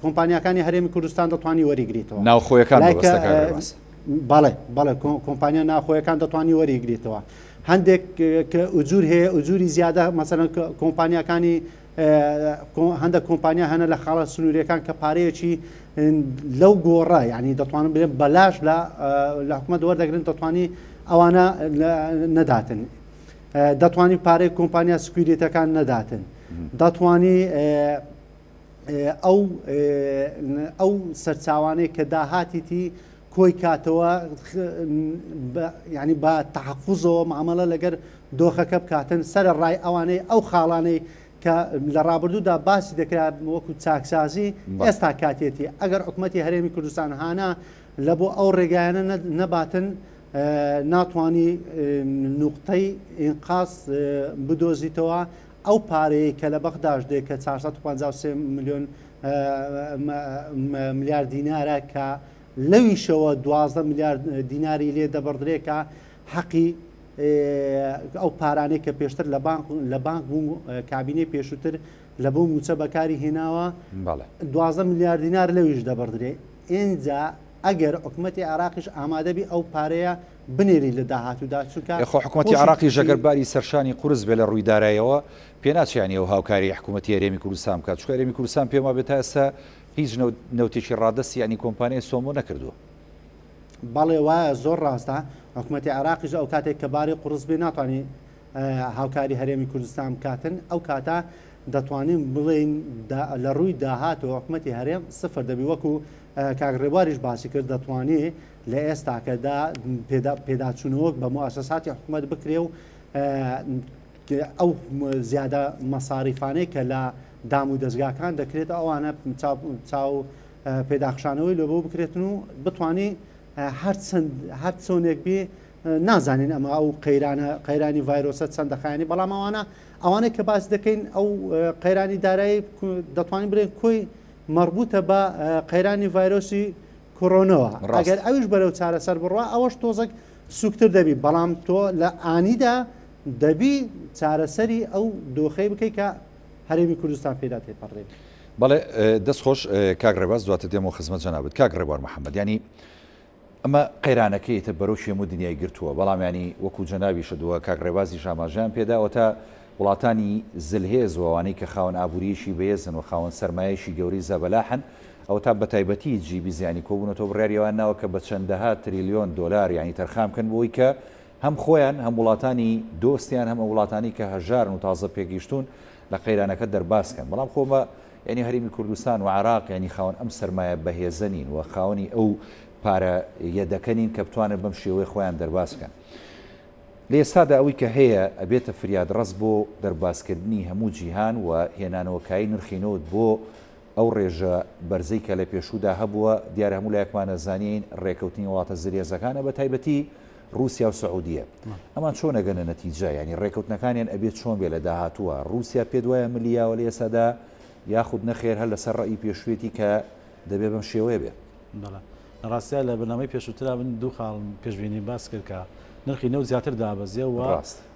کۆمپانیاکانی هەرێمی کوردستان دەتوانی وەریگریتەوە ناوخۆیەکان بەڵێ بەڵێ کۆمپانیا ناخۆیەکان دەتوانی وەریگریتەوە هەندێک کە ئوجور هەیە ئوجوری زیادە مەسەلەن کۆمپانیاکانی هەندێک کۆمپانیا هەنە لە خاڵە سنووریەکان کە پارەیەکی لەو گۆڕە یعنی دەتوانم بڵێم بەلاش لە لە حکومەت وەردەگرن دەتوانی ئەوانە نەداتن دەتوانی پارەی کۆمپانیا security ەکان نەداتن دەتوانی ئەو ئەو سەرچاوانەی کە داهاتیتی کۆی کاتەوە ینی بە تحفزەوە معاملە لەگەر دۆخەکە بکاتن سەرە ڕای ئەوانەی ئەو خاڵانەی کە لە ڕابردوودا باسی دەکرا وەکو چاکسازی ئێستا کاتێتی ئەگەر حکوومەتتی هەرێمی کوردستان هانا لە بۆ ئەو ڕێگایانە نەباتن ناتوانانی نوقتەی ئینقاس بدۆزیتەوە ئەو پارەیە کە لە بەغداش دێ کە 453 میلیۆن ملیار دینارە کە لەویشەوە 12 ملیار دیناری لێ دەبڕدرێ کە حەقی. ئەو پارانەی کە پێشتر لە بانک لە بانک بوو کابینەی پێشووتر لە بۆ مووچە بەکاری هێناوە 12 ملیار دینار لەویش دەبڕدرێ ئینجا ئەگەر حکومەتی عێراقیش ئامادەبی ئەو پارەیە بنێری لە داهاتوودا چونکە خۆ حکومەتی عێراقیش ئەگەر باری سەرشانی قورس بێ لە ڕووی دارایەوە پێناچێ یانی ئەو هاوکاری حکومەتی هەرێمی کوردستان بکات چونکە هەرێمی کوردستان پێم وابێ تا ئێستا هیچ نەوتێکی ڕادەستی یانی کۆمپانیای سۆمۆ نەکردووە. بەڵێ وایە زۆر ڕاستە حکومەتی عێراقیش ئەو کاتێک کە باری قوڕس بێ ناتوانێت هاوکاری هەرێمی کوردستان بکاتن ئەو کاتە دەتوانین بڵێین لە ڕووی داهات و حکومەتی هەرێم سفر دەبی وەکو کاک ڕێبواریش باسی کرد دەتوانێ لە ئێستاکەدا پێداچوونەوەک بە موئەسەساتی حکومەت بکرێ و ئەو زیادە مەساریفانەی کە لە دام و دەزگاکان دەکرێت ئەوانە چاو پێداخشانەوەی لۆ بۆ بکرێتن و بتانی هەرچەند هەر چۆنێک بێ نازانین ئەمە ئەو قەیرانە قەیرانی ڤایرۆسە چەند دەخایەنی بەڵام ئەوانە ئەوانەی کە باس دەکەین ئەو قەیرانی دارایی دەتوانین بڵێن کۆی مەربوتە بە قەیرانی ڤایرۆسی کۆرۆنەوە ئەگەر ئەویش بەرەو چارەسەر بڕوا ئەوەش تۆزەک سوکتر دەبی بەڵام تۆ لە ئانیدا دەبی چارەسەری ئەو دۆخەی بکەیت کە هەرێمی کوردستان پێدا تێپەڕێ. بەڵێ دەست خۆش کاک ڕێباز دواتر دێمەوە خزمەت جەنابت کاک ڕێبوار محەممەد یانی ئەمە قەیرانەکەی ئیتر بەرۆکی هەموو دنیای گرتووە، بەڵام یانی وەکو جەنابیشت و کاک ڕێبازیش ئاماژەیان پێدا ئەوەتا وڵاتانی زلهێز و ئەوانەی کە خاوەن ئابوورییەکی بەهێزن و خاوەن سەرمایەیەکی گەورەی زەبەلاحن ئەوەتا بەتایبەتی جی 20 یانی کۆبوونەتەوە بڕیاری ئەوان ناوە کە بە چەندەها تریلیۆن دۆلار یانی تەرخان بکەن بۆ ئەوەی کە هەم خۆیان هەم وڵاتانی دۆستیان هەم ئەو وڵاتانی کە هەژارن و تازە پێگەیشتوون لە قەیرانەکە دەرباز کەن بەڵام خۆ بە یانی هەرێمی کوردستان و عێراق یانی خاوەن ئەم سەرمایە بەهێزە نین و خاوەنی ئەو پارە یەدەکە نین کە بتوانن بەم شێوەیە خۆیان دەرباز بکەن. لە ئێستادا ئەوەی کە هەیە ئەبێتە فریادڕەس بۆ دەربازکردنی هەموو جیهان و هێنانەوە کایەی نرخی نەوت بۆ ئەو ڕێژە بەرزەی کە لە پێشوودا هەبووە، دیارە هەموو لایەکمان ئەزانین ڕێکەوتنی وڵاتە زلهێزەکانە بە تایبەتی ڕووسیا و سعودیە. ئەمان چۆن ئەگەنە نەتیجە؟ یانی ڕێکەوتنەکانیان ئەبێ چۆن بێ لە داهاتووە؟ ڕووسیا پێت وایە ملی یاوە لە ئێستادا یاخود نەخێر هەر لەسەر ڕەئی پێشوویەتی کە دەبێ بەم شێوەیە بێ؟ بەڵێ. لە ڕاستیا لە بەرنامەی پێشووترا من دوو خاڵم پێشبینی باس کرد کە نرخی نەوت زیاتر دابەزێ و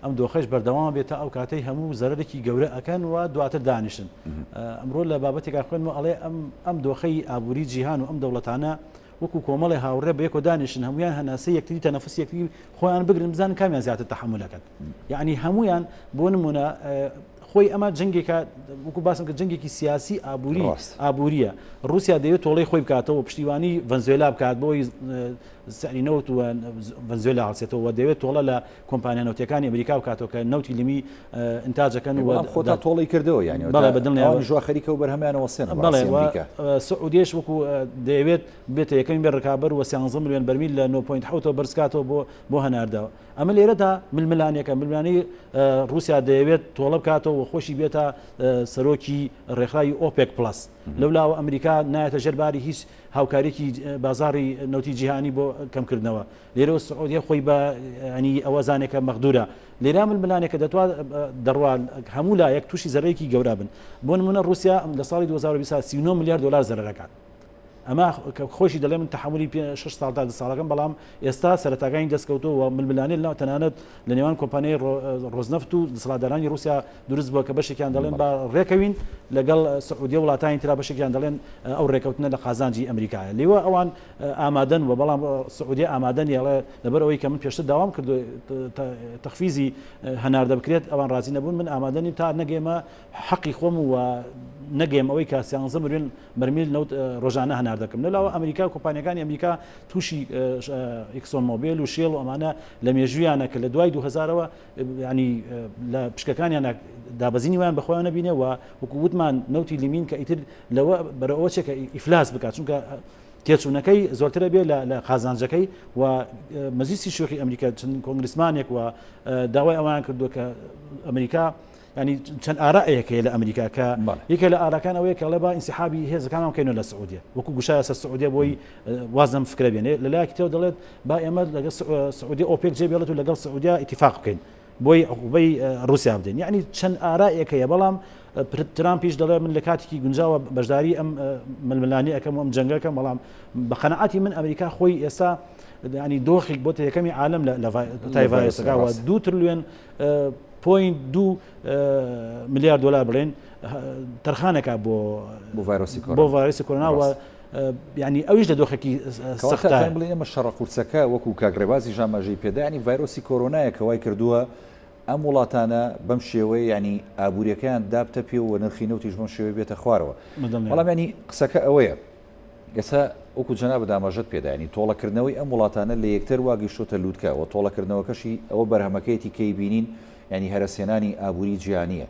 ئەم دۆخەش بەردەوام بێت تا ئەو کاتەی هەموو زەرەرێکی گەورە ئەکەن و دواتر دانیشن. ئەمڕۆ لە بابەتێکا خوێندمەوە ئەڵێ ئەم ئەم دۆخەی ئابووری جیهان و ئەم دەوڵەتانە وەکو کۆمەڵێ هاوڕێ بەیەکەوە دانیشن هەمویان هەناسەی یەکتری تەنەفسی یەکتری خۆیان بگرن بزانن کامیان زیاتر تەحەمول ئەکەن یعنی هەمویان بۆ نمونە خۆی ئەمە جەنگێکە وەکو باسم کە جەنگێکی سیاسی ئابووری ئابووریە رووسیا دەیەوێت تۆڵەی خۆی بکاتەوە پشتیوانی ڤەنزوێلا بکات بۆی سعری نەوت و ڤەنزوێلا هەڵسێتەوە و دەیەوێت تۆڵە لە کۆمپانیا نەوتیەکانی ئەمریکا بکاتەوە کە نەوتی لمی ئینتاجەکەن و بەڵام خۆتا تۆڵەی کردەوە یانی بەڵێ بە دڵنیایەوە ئەوانیش وا خەریکە و بەرهەمیان ئەوەستێنن بەڵێ بەڕاستی و ئەمریکا. سعودیەش وەکو دەیەوێت ببێتە یەکەمین بێ ڕکابەر و 13 ملیۆن بەرمیل لە 9.7 بەرزکاتەوە بۆ بۆ هەناردە ئەمە لێرەدا ململانێکە ململانێی ڕووسیا دەیەوێت تۆڵە بکاتەوە و خۆشی بێتە سەرۆکی ڕێکخراوی ئۆپێک پڵەس لەولاوە ئەمریکا نایەتە ژێر باری هیچ هاوکاریکی بازاڕی نەوتی جیهانی بۆ کەمکردنەوە لێرەوە سعودیە خۆی بە ینی ئەوە زانێکە مەغدورە لێرا ململانێکە دەتوا دەڕوا هەموو لایەک تووشی زەرەرێکی گەورە بن بۆ نمونە رووسیا لە ساڵی 2020 39 ملیار دلار زەرەرەکات ئەمە خۆشی دەڵێ من تەحملی 6 ساڵ تا ساڵەکەم بەڵام ئێستا سەرەتاکانی دەستکەوتەوە و ململانێ لەناو تەنانەت لە نێوان کۆمپانیای ڕۆزنەفت و دەسەڵاتدارانی رووسیا دروست بووە کە بەشێکیان دەڵێن با ڕێکەوین لەگەڵ سعودیە وڵاتانی ترا بەشێکیان دەڵێن ئەو ڕێکەوتنە لە قازانجی ئەمریکایە لێوە ئەوان ئامادەن و بەڵام سعودیە ئامادە نیە ئەڵێ لەبەر ئەوەی کە من پێشتر داوام کردو تەخفیزی هەناردە بکرێت ئەوان ڕازی نەبوون من ئامادە نیم تا نەگەیمە حەقی خۆم و نەگەیم ئەوەی کە سیانزە ملیۆن بەرمیل نەوت ڕۆژانە هەناردەکەم لەلاوە ئەمریکا و کۆمپانیەکانی ئەمریکا تووشی ئیکسۆن مۆبیل و شێڵ و ئەمانە لە مێژوویانە کە لە دوای 2000ەوە ینی لە پشکەکانیانە دابەزینی ویان بەخۆیان نەبینێ و وەکو وتمان نەوتی لیمین کە ئیتر لەوە بەرەوە چێ کە ئیفلاس بکات چونکە تێچوونەکەی زۆرترە بێ لە قازانجەکەی و مەجلیسی شوخی ئەمریکا چەند کۆنگرسمانێک و داوای ئەوان کردووە کە ئەمریکا ینی چەند ئارائێک هەیە لە ئەمریکا کە یەکێ لە ئاراکان ئەوەیە کە با ئینسحابی هێزەکانمان بکەینەوە لە سعودیە وەکو گوشایە سەر سعودیە بۆی وازم فکرە بێنێ لە لایەکی ترەوە دەڵێت با ئێمە لەگەڵ سعودیە ئۆپێک جێ بێڵێت و لەگەڵ سعودیە ئیتیفاق بکەین بۆی عقوبەی ڕوسیا بدەین یعنی چەند ئارائێک هەیە بەڵام ترامپیش دەڵێ من لە کاتێکی گونجاوە بەشداری ئەم ململانی ئەەکەم و ئەم جەنگەکەم بەڵام بە قەنەعاتی من ئەمریکا خۆی ئێستا ینی دۆخێک بۆتە یەکەمی عالم لە تای ڤایرۆسەکە و دو ترلیۆن point دو ملیار دلار بڵێن تەرخانەکە بۆ بۆ ڤایرۆسی کۆرۆنا و ینی ئەویش لە دۆخێکی سەختە بڵێن ئەمە شەڕە قورسەکە وەکو کاک ڕێبازی ژاماژەی پێدانی ڤایرۆسی کۆرۆنایە کە وای کردووە ئەم وڵاتانە بەم شێوەیە یانی ئابووریەکەیان دابتەپێ و نرخی نەوتیش بەم شێوەیە بێتە خوارەوە. بەڵام یانی قسەکە ئەوەیە ئێستا وەکو جەنابت ئاماژەت پێدا یانی تۆڵەکردنەوەی ئەم وڵاتانە لە یەکتر وا گەیشتۆتە لووتکە و تۆڵەکردنەوەکەشی ئەوە بەرهەمەکەیەتی کە ئەیبینین یانی هەرەسهێنانی ئابووری جیهانییە.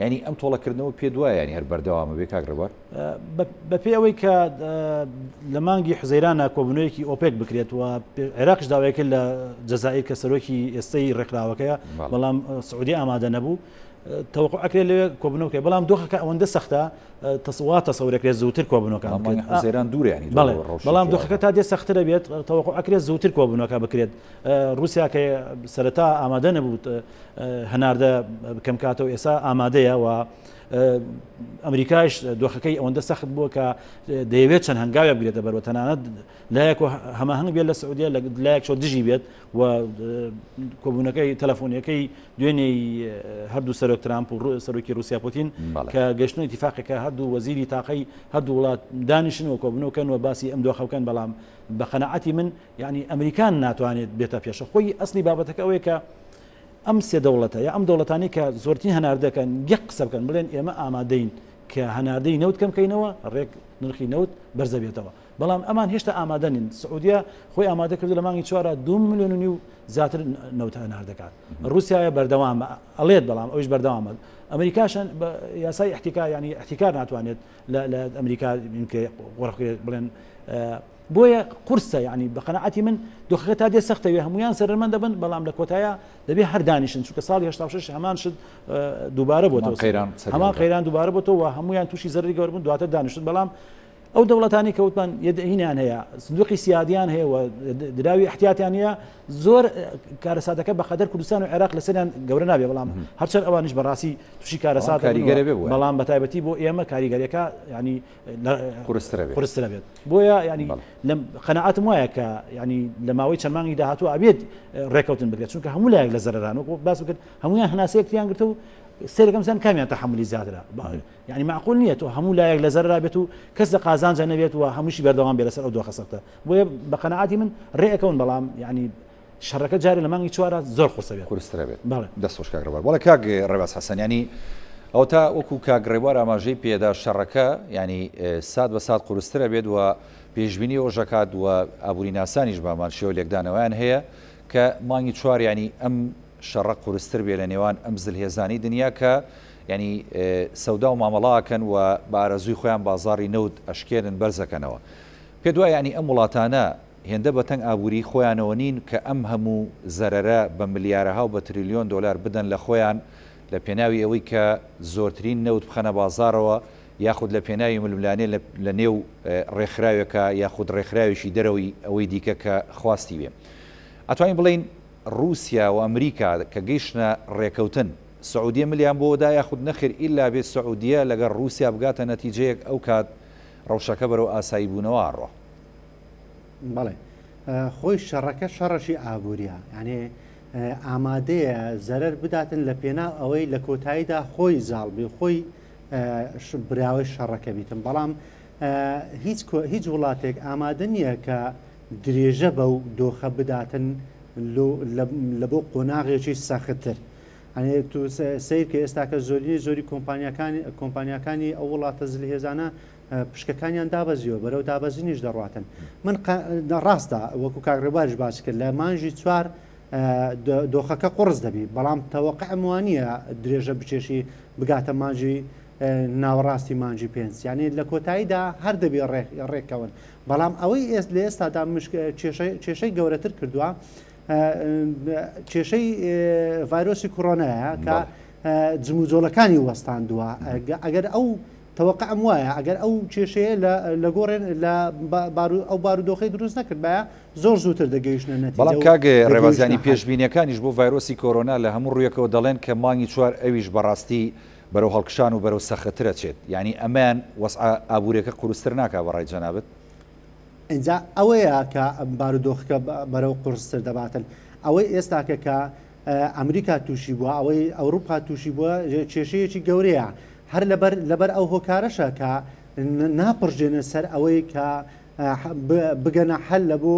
یانی ئەم تۆڵەکردنەوە پێت وایە یانی هەر بەردەوامە بێ کاک ڕێبوار؟ بەپێی ئەوەی کە لە مانگی حوزەیرانە کۆبوونەوەیەکی ئۆپێک بکرێت و عێراقیش داوای کرد لە جەزائیر کە سەرۆکی ئێستەی ڕێکخراوەکەیە بەڵام سعودی ئامادە نەبوو تەوەقع ئەکرێت لەوێ کۆبوونەوە بکرێت بەڵام دۆخەکە ئەوەندە سەختە وا تەسەورەکرێت زووتر کۆبوونەوەکان بکرێت حوزەیران دوورە ینی بەڵێ بەڵام دۆخەکە تا دێ سەختترە بێت تەوەقع ئەکرێت زووتر کۆبوونەوەکە بکرێت ڕووسیا کە سەرەتا ئامادە نەبوو هەناردە کەم کاتەوە ئێستا ئامادەیە و ئەمریکایش دۆخەکەی ئەوەندە سەخت بووە کە دەیەوێت چەند هەنگاوێک بگرێتە بەرەوە تەنانەت لایەک و هەماهەنگ بێت لە سعودیە لە لایەک شۆ دژی بێت و کۆبوونەکەی تەلەفۆنیەکەی دوێنێی هەردوو سەرۆک ترامپ و سەرۆکی رووسیا پوتین کە گەشتن ئیتیفاقێکە هەردوو وەزیری تاقەی هەردوو وڵات دانیشن و کۆبوونەوەکەن و باسی ئەم دۆخە بکەن بەڵام بە قەناعەتی من یعنی ئەمریکان ناتوانێت بێتە پێشە خۆی ئەسلی بابەتەکە ئەوەیە کە ئەم سێ دەوڵەتە یا ئەم دەوڵەتانەی کە زۆرترین هەناردەکەن یەک قسە بکەن بڵێن ئێمە ئامادەین کە هەناردەی نەوت کەم کەینەوە ڕێک نرخی نەوت بەرزە بێتەوە بەڵام ئەمان هێشتا ئامادە نین سعودیە خۆی ئامادە کردو لە مانگی چوارە دو ملیۆن و نیو زیاتر نەوت هەنار دەکات رووسایە بەردەوامە ئەڵێت بەڵام ئەوش بەردەوامە ئەمریکاشن بە یاسای احتکار ینی احتکار ناتوانێت لە ئەمریکا بڵێن بۆیە قورسە یانی بە قەناعەتی من دۆخەکە تا دێ سەختە وێ هەمویان زەرەرمەند دەبن بەڵام لە کۆتایە دەبێ هەر دانیشن چونکە ساڵی 86 هەمان شت دووبارە بۆتەوە قەیران هەمان قەیران دووبارە بۆتەوە هەمویان تووشی زەرری گەورە بوون دواتر دانیشتن بەڵام ئەو دەوڵەتانی کەوتمان یەدەینیان هەیە سندوقی سیادیان هەیە و دراوی احتیاتیان هەیە زۆر کارەساتەکە بە قەدەر کوردستان و عێراق لەسەریان گەورە نابێ بەڵام هەرچەند ئەوانیش بەڕاستی تووشی کارەسات کاریگەرە بێ بەڵام بە تایبەتی بۆ ئێمە کاریگەریەکە ینی قورسترە بێت قورسترە بێت بۆیە ینی لەم قەنەعاتم وایە کە ینی لە ماوەی چەند مانگی داهاتوو ئەبێت ڕێکەوتن بکرێت چونکە هەموو لایەک لە زەرەران وەکو باس بکرد هەمویان هەناسەیەکیان گرتە و سەرەکەم زان کامیان تەحملی زیاترە یعنی معقول نییە تۆ هەموو لایەک لە زەررا بێت و کەس لە قازانجە نەبێت و هەمووشی بەردەوام بێ لەسەر ئەو دۆخە سەختە بۆیە بە قەنەعاتی من ڕێەکەون بەڵام یعنی شەڕەکە جارێ لە مانگی چوارا زۆر قورسە بێت. قورسترە بێت. بەڵێ. دەست خۆش کاک ڕێبوار. بەڵێ کاک ڕێباز حەسەن یانی ئەوەتا وەکو کاک ڕێبوار ئاماژەی پێدا شەڕەکە یانی سات بە سات قورسترە بێت و پێشبینی ئەوەش ئەکات و ئابووریناسانیش بە هەمان شێوە لێکدانەوەیان هەیە کە مانگی چوار یانی ئەم شەڕە قورستر بێ لە نێوان ئەم زلهێزانەی دنیا کە یانی سەودا و مامەڵە ئەکەن و بە ئارەزووی خۆیان بازاڕی نەوت ئەشکێنن بەرزەکەنەوە. پێت وایە یانی ئەم وڵاتانە هێندە بە تەنگ ئابووریی خۆیانەوە نین کە ئەم هەموو زەرەرە بە ملیارەها و بە تریلیۆن دۆلار بدەن لە خۆیان لە پێناوی ئەوەی کە زۆرترین نەوت بخەنە بازاڕەوە یاخود لە پێناوی ململانێ لە نێو ڕێکخراوێکا یاخود ڕێکخراوێکی دەرەوەی ئەوەی دیکە کە خواستی بێ. ئەتوانین بڵێین ڕووسیا و ئەمریکا کە گەیشتنە ڕێکەوتن سعودیە ملیان بۆ دا یاخود نەخێر ئیلا بێ سعودیە لەگەڵ ڕووسیا بگاتە نەتیجەیەک ئەوکات ڕەوشەکە بەرەو ئاسایی بوونەوە ئەڕوا. بەڵێ خۆی شەڕەکە شەڕەشی ئابووریە یعنی ئامادەیە زەرەر بداتن لە پێناو ئەوەی لە کۆتاییدا خۆی زاڵ بێ خۆی براوەی شەڕەکە بیتن بەڵام هیچ هیچ وڵاتێک ئامادە نییە کە درێژە بەو دۆخە بداتن لە بۆ قۆناغێکی سەختتر تو سیر کە ئێستاکە زۆرینەی زۆری کۆمپانیەکانی کۆمپانیەکانی ئەو وڵاتە زلهێزانە پشکەکانیان دابەزیوە بەرەو دابەزینیش دەڕاتن من ڕاستە وەکو کاک ڕێباریش باس کرد لە مانژی چوار دۆخەکە قڕز دەبی بەڵام تەوەقعم وانە درێژە بچێشی بگاتە مانجی ناوەڕاستی مانجی پێنج یانێ لە کۆتاییدا هەر دەبێ ڕێککەون بەڵام ئەوەی ئێست لە ئێستادا کێشەی گەورەتر کردووە کێشەی ڤایرۆسی کۆرۆنایە کە جموجۆڵەکانی وەستاندووە ئەگەر ئەو تەوەقعم وایە ئەگەر ئەو کێشەیە لە لە گۆڕێن لە بارو ئەو بارودۆخەی دروست نەکردبایە زۆر زووتر دەگەیشتنە نەتیجە بەڵام و کاک ڕێباز دەگەیشتنە یانی حەل. پێشبینیەکانیش بۆ ڤایرۆسی کۆرۆنا لە هەموو ڕوویەکەوە دەڵێن کە مانگی چوار ئەویش بەڕاستی بەرەو هەڵکشان و بەرەو سەختتر ئەچێت یانی ئەمەیان وەزعە ئابووریەکە قورستر ناکا بەڕای جەنابت؟ ئینجا ئەوەیە کە بارودۆخەکە بەرەو قورستر دەباتن. ئەوەی ئێستاکە کە ئەمریکا تووشی بووە، ئەوەی ئەوروپا تووشی بووە کێشەیەکی گەورەیە. هەر لەبەر لەبەر ئەو هۆکارەشە کە ناپڕژێنە سەر ئەوەی کە بگەنە حەل لە بۆ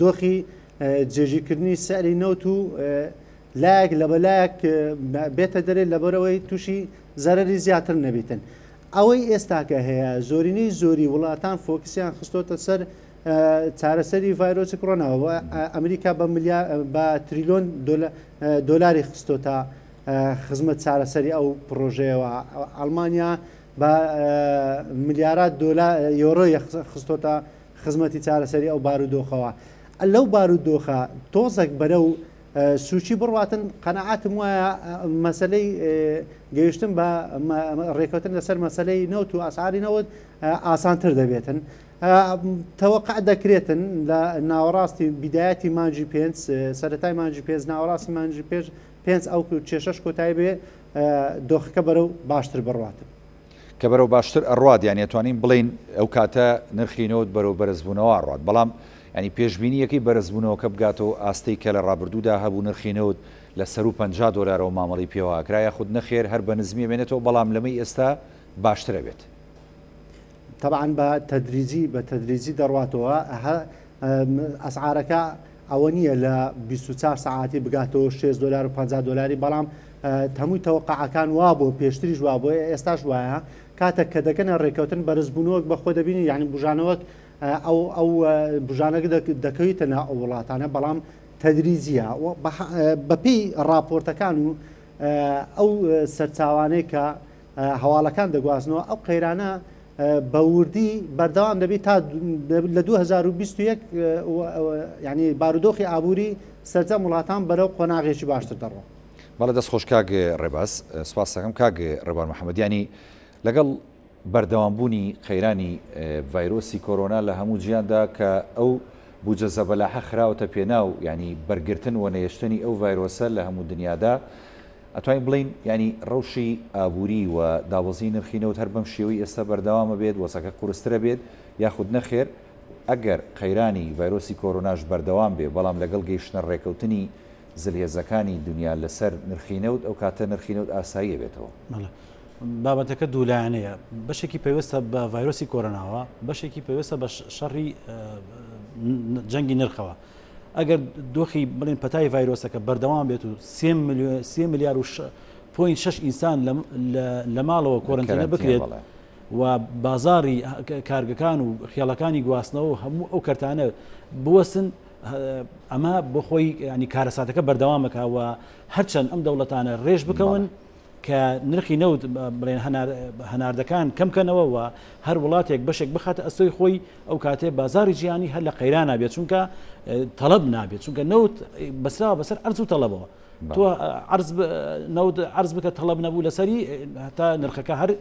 دۆخی جێگیرکردنی سعری نەوت و لایەک لە بەلایەک بێتە دەرێ لەبەرئەوەی تووشی زەرەری زیاتر نەبیتن. ئەوەی ئێستاکە هەیە زۆرینەی زۆری وڵاتان فۆکسیان خستۆتە سەر چارەسەری ڤایرۆسی کۆرۆناوە. ئەمریکا بە ملیار بە تریلۆن دۆلاری خستۆتە خزمەت چارەسەری ئەو پڕۆژەیەوە. ئەڵمانیا بە ملیارات دۆلار یۆرۆی خستۆتە خزمەتی چارەسەری ئەو بارودۆخەوە. لەو بارودۆخە تۆزێک بەرەو سوچی بڕواتن قەناعەتم وایە مەسەلەی گەیشتن بە ڕێکەوتن لەسەر مەسەلەی نەوت و ئەسعاری نەوت ئاسانتر دەبێتن. تەوەقع دەکرێتن لە ناوەڕاستی بیدایەتی مانگی پێنج سەرەتای مانگی پێنج ناوەڕاستی مانگی پێش پێنج ئەو کێشەش کۆتایی بێ دۆخەکە بەرەو باشتر بڕواتن. کە بەرەو باشتر ئەڕوات یانی ئەتوانین بڵێین ئەو کاتە نرخی نەوت بەرەو بەرزبوونەوە ئەڕوات بەڵام یانی پێشبینی ئەکەی بەرزبوونەوەکە بگاتەوە ئاستەی کە لە ڕابردوودا هەبوو نرخی نەوت لە سەروو 50 دۆلارەوە مامەڵەی پێوە ئەکرا یاخود نەخێر هەر بە نزمی ئەمێنێتەوە بەڵام لەمەی ئێستا باشتر ئەبێت؟ تەبعەن بە تەدریجی بە تەدریجی دەڕواتەوە ئەسعارەکە ئەوە نییە لە 24 سەعاتی بگاتەوە 6 دلار و 50 دلاری بەڵام هەمووی تەوەقعەکان وابوو پێشتریش وابوو ئێستاش وایە کاتێک کە دەگەنە ڕێککەوتن بەرزبوونەوەک بەخۆ دەبینی یعنی بژانەوەک ئەو ئەو بژانەکە دەکەویتە ناو ئەو وڵاتانە بەڵام تەدریجیە بەپێی راپۆرتەکان و ئەو سەرچاوانەی کە هەواڵەکان دەگوازنەوە، ئەو قەیرانە بە وردی بەردەوام دەبێت تا لە 2021 یعنی بارودۆخی ئابووری سەرجەم وڵاتان بەرەو قۆناغێکی باشتر دەڕۆ. بەڵێ دەست خۆش کاک ڕێباز سپاس دەکەم کاک ڕێبوار محەمەد یانی لەگەڵ بەردەوامبوونی قەیرانی ڤایرۆسی کۆرۆنا لە هەموو جیهاندا کە ئەو بوجە زەبەلاحە خراوەتە پێناو یانی بەرگرتن وە نەهێشتنی ئەو ڤایرۆسە لە هەموو دنیادا ئەتوانین بڵێین یانی ڕەوشی ئابووری و دابەزینی نرخی نەوت هەر بەم شێوەی ئێستا بەردەوام ئەبێت، وەزعەکە قورستر ئەبێت یاخود نەخێر ئەگەر قەیرانی ڤایرۆسی کۆرۆناش بەردەوام بێ بەڵام لەگەڵ گەیشتنە ڕێکەوتنی زلهێزەکانی دونیا لەسەر نرخی نەوت ئەو کاتە نرخی نەوت ئاسایی ئەبێتەوە؟ بەڵێ بابەتەکە دوولایەنەیە بەشێکی پەیوەستە بە ڤایرۆسی کۆرۆناوە بەشێکی پەیوەستە بە شەڕی جەنگی نرخەوە. ئەگەر دۆخی بڵێن پەتای ڤایرۆسەکە بەردەوام بێت و سێ ملیار و point شەش ئینسان لە ماڵەوە کۆرنتینە بکرێت و بازاری کارگەکان و خێڵەکانی گواستنەوە و هەموو ئەو کەرتانە بوەستن ئەمە بۆ خۆی ینی کارەساتەکە بەردەوامەکە و هەرچەند ئەم دەوڵەتانە ڕێژ بکەون کە نرخی نەوت بڵێن هەناردەکان کەم کەنەوە و هەر وڵاتێک بەشێک بخاتە ئەستۆی خۆی ئەو کاتێ بازاری جیهانی هەر لە قەیران نابێت چونکە تەڵەب نابێت چونکە نەوت بەسراوە بەسەر عەرز و تەڵەبەوە تۆ عەرز نەوت عەرز بکە تەڵەب نەبوو لەسەری هەتا نرخەکە هەر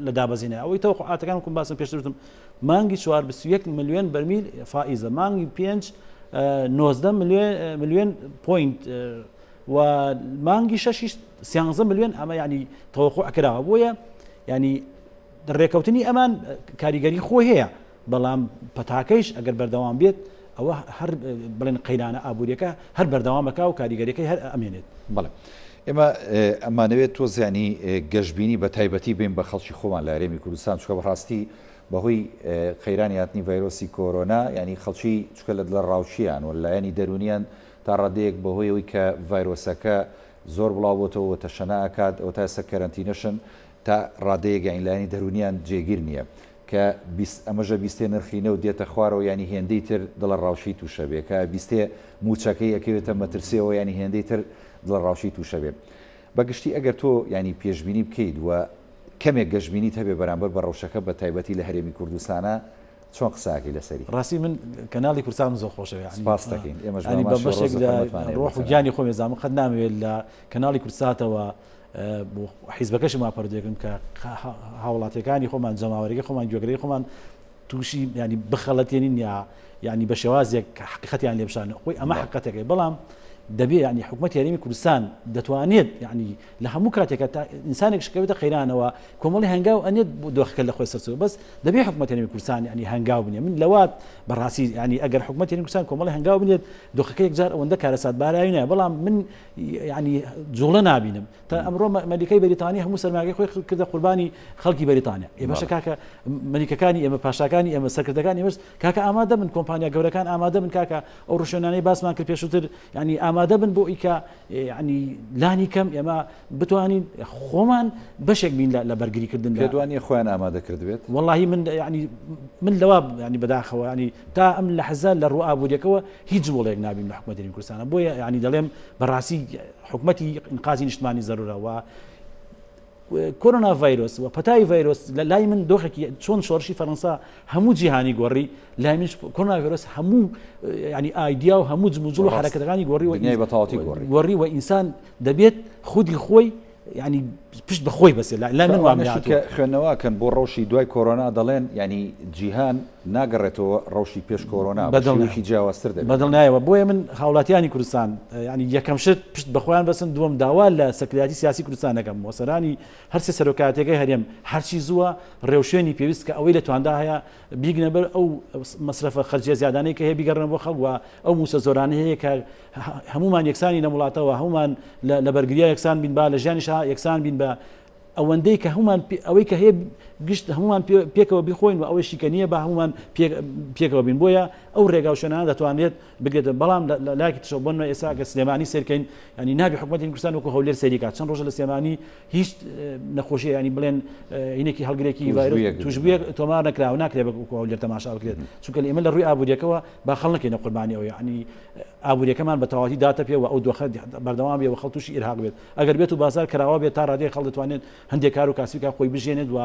لە دابەزینە ئەوەی تەوەقعاتەکان کوم باسم پێشتر وتم مانگی چوار 21 ملیۆن بەرمیل فائیزە مانگی پێنج 19 ملیۆن point و مانگی شەشیش سیانزە ملیۆن ئەمە ینی تەوەقع کراوە بۆیە ینی ڕێکەوتنی ئەمان کاریگەری خۆی هەیە بەڵام پەتاکەیش ئەگەر بەردەوام بێت ئەوە هەر بڵێن قەیرانە ئابوووریەکە هەر بەردەوامەکە و کاریگەریەکەی هەر ئەمێنێت. بەڵێ ئێمە ئەمانەوێت تۆ زیانی گەشببینی بە تایبەتی بین بە خەڵکی خۆمان لە هەرێمی کوردستان چکە بەڕاستی بەهۆی قەیرانی هاتنی ڤایرۆسی کۆرۆنا ینی خەڵکی چکە لە دڵە ڕاوچیان و لایەنی دەرونیان تا ڕادەیەک بەهۆی ئەوەی کە ڤایرۆسەکە زۆر بڵاوبۆتەوە و تەشەنە ئەکات ئەوەتا ئێستا کەرەنتینەشن تا ڕادەیەک یانی لایەنی دەروونیان جێگیر نییە کە بیست ئەمەژە بیستێ نرخی نەوت دێتە خوارەوە یانی هێندەی تر دڵەڕاوکێی تووشە بێ کە بیستێ مووچەکەی ئەکەوێتە مەترسیەوە یانی هێندەی تر دڵەڕاوکێی تووشە بێ بە گشتی ئەگەر تۆ یانی پێشبینی بکەیت و کەمێک گەشبینیت هەبێ بەرامبەر بە ڕەوشەکە بە تایبەتی لە هەرێمی کوردستانا چۆن قسە ئەکەی لەسەری؟ ڕاستی من کەناڵی کوردستانم زۆر خۆشەوێ یانی سپاست دەکەین ئێمەش یانی بە بەشێک لە ڕۆح و گیانی خۆم ئێزانم قەت نامەوێت لە کەناڵی کوردساتەوە حیزبەکەشم وا پەردێکم کە هاوڵاتیەکانی خۆمان جەماوەرەکەی خۆمان گوێگرەی خۆمان تووشی ینی بخەڵەتێنین یا ینی بە شێوازێک حقیقەتیان لێ بشانە خۆی ئەمە حقەتەکەی بەڵام دەبێ یعنی حکومەتی هەرێمی کوردستان دەتوانێت یعنی لە هەموو کاتێکە تا ئینسانێک شکەوێتە قەیرانەوە کۆمەڵی هەنگاو ئەنێت بۆ دۆخەکە لە خۆی سەرچوو بەس دەبێ حکومەتی هەرێمی کوردستان یعنی هەنگاو بنێ من لەوات بەڕاستی یعنی ئەگەر حکومەتی هەرێمی کوردستان کۆمەڵی هەنگاو بنێت دۆخەکە یەکجار ئەوەندە کارەساتباراوی نایە بەڵام من یعنی جوڵە نابینم تا ئەمڕۆ مەلیکەی بەریتانی هەموو سەرمایەکەی خۆی کردە قوربانی خەڵکی بەریتانیا ئێ باشە کاکە مەلیکەکانی ئێمە پاشاکانی ئێمە سەرکردەکانی ئێمەش کاکە ئامادە بن کۆمپانیا گەورەکان ئامادە بن کاکە ئەو ڕشێنانەی باسمان کرد پێشووتر ینی ئامادە بن بۆ ئیکە ینی لانی کەم ئێمە بتوانین خۆمان بەشێک بین لە بەرگریکردن لە دوانی خۆیان ئامادە کردبێت وەڵاهی من ینی من لەوە ینی بەداخەوە ینی تا ئەم لەحزە لە ڕوو ئابووریەکەوە هیچ جوڵەیەک نابین لە حکومەتی هەرێمی کوردستانە بۆیە ینی دەڵێم بەڕاستی حکومەتی ئینقازی نیشتمانی زەرورە و کۆرۆنا ڤایرۆس و پەتای ڤایرۆس لە لای من دۆخێکی چۆن شۆڕشی فەرەنسا هەموو جیهانی گۆڕی لای منش کۆرۆنا ڤایرۆس هەموو ینی ئایدیا و هەموو جموجوڵ و حرەکەتەکانی گۆڕی و بەتەواوەتی گۆڕی گۆڕی و ئینسان دەبێت خودی خۆی ینی پشت بە خۆی بەسێ لای من وام کە خوێندنەوەکەن بۆ ڕەوشی دوای کۆرۆنا دەڵێن ینی جیهان ناگەڕێتەوە ڕەوشی پێش کۆرۆنا بەدڵنیشی جیاوازتر دەبێت. بەدڵنیایەوە بۆیە من هاوڵاتیانی کوردستان ینی یەکەم شت پشت بەخۆیان بەسن دووەم داوا لە سەرکردایەتی سیاسی کوردستان دەکەم و سەرانی هەرسێ سەرۆکایەتیەکەی هەرێم هەرچی زووە ڕێوشوێنی پێویست کە ئەوەی لە تواندا هەیە بیگنە بەر ئەو مەسرەفە خەرجیە زیادانەی کە هەیە بیگەڕێنە بۆ خەڵک و ئەو مووچە زۆرانەی هەیە کە هەمومان یەکسانی لەم وڵاتەوە هەمومان لە بەرگریا یەکسان بین با لە ژیانیشا یەکسان بین بە ئەوەندەی کە هەمومان ئەوەی کە هەیە گشت هەمومان پێکەوە بیخۆین و ئەوەشی کە نییە با هەمومان پێکەوە بین بۆیە ئەو ڕێگا و شوێنانە دەتوانرێت بگرێت بەڵام لە لایەکی ترەوە بۆ نمونە ئێستا گەر سلێمانی سەیرکەین ینی نابی حکومەتی کوردستان وەکو هەولێر سەیری کات چەند ڕۆژە لە سلێمانی هیچ نەخۆشی ینی بڵێن هینێکی هەڵگرێکی ڤایرۆس توشبوویەک تۆمار نەکراوە ناکرێت وەکو هەولێر تەماشا بکرێت چونکە ئێمە لە ڕووی ئابووریەکەوە با خەڵک نەکەینە قوربانی ئەوە ینی ئابووریەکەمان بە تەواوەتی داتە پێ و ئەو دۆخە بەردەوام بێ و خەڵک تووشی ئیرهاق بێت ئەگەر بێت و بازار کراوە بێت تا ڕادەیەک خەڵک دەتوانێت هەندێک کار و کاسبی کار خۆی بژێنێت و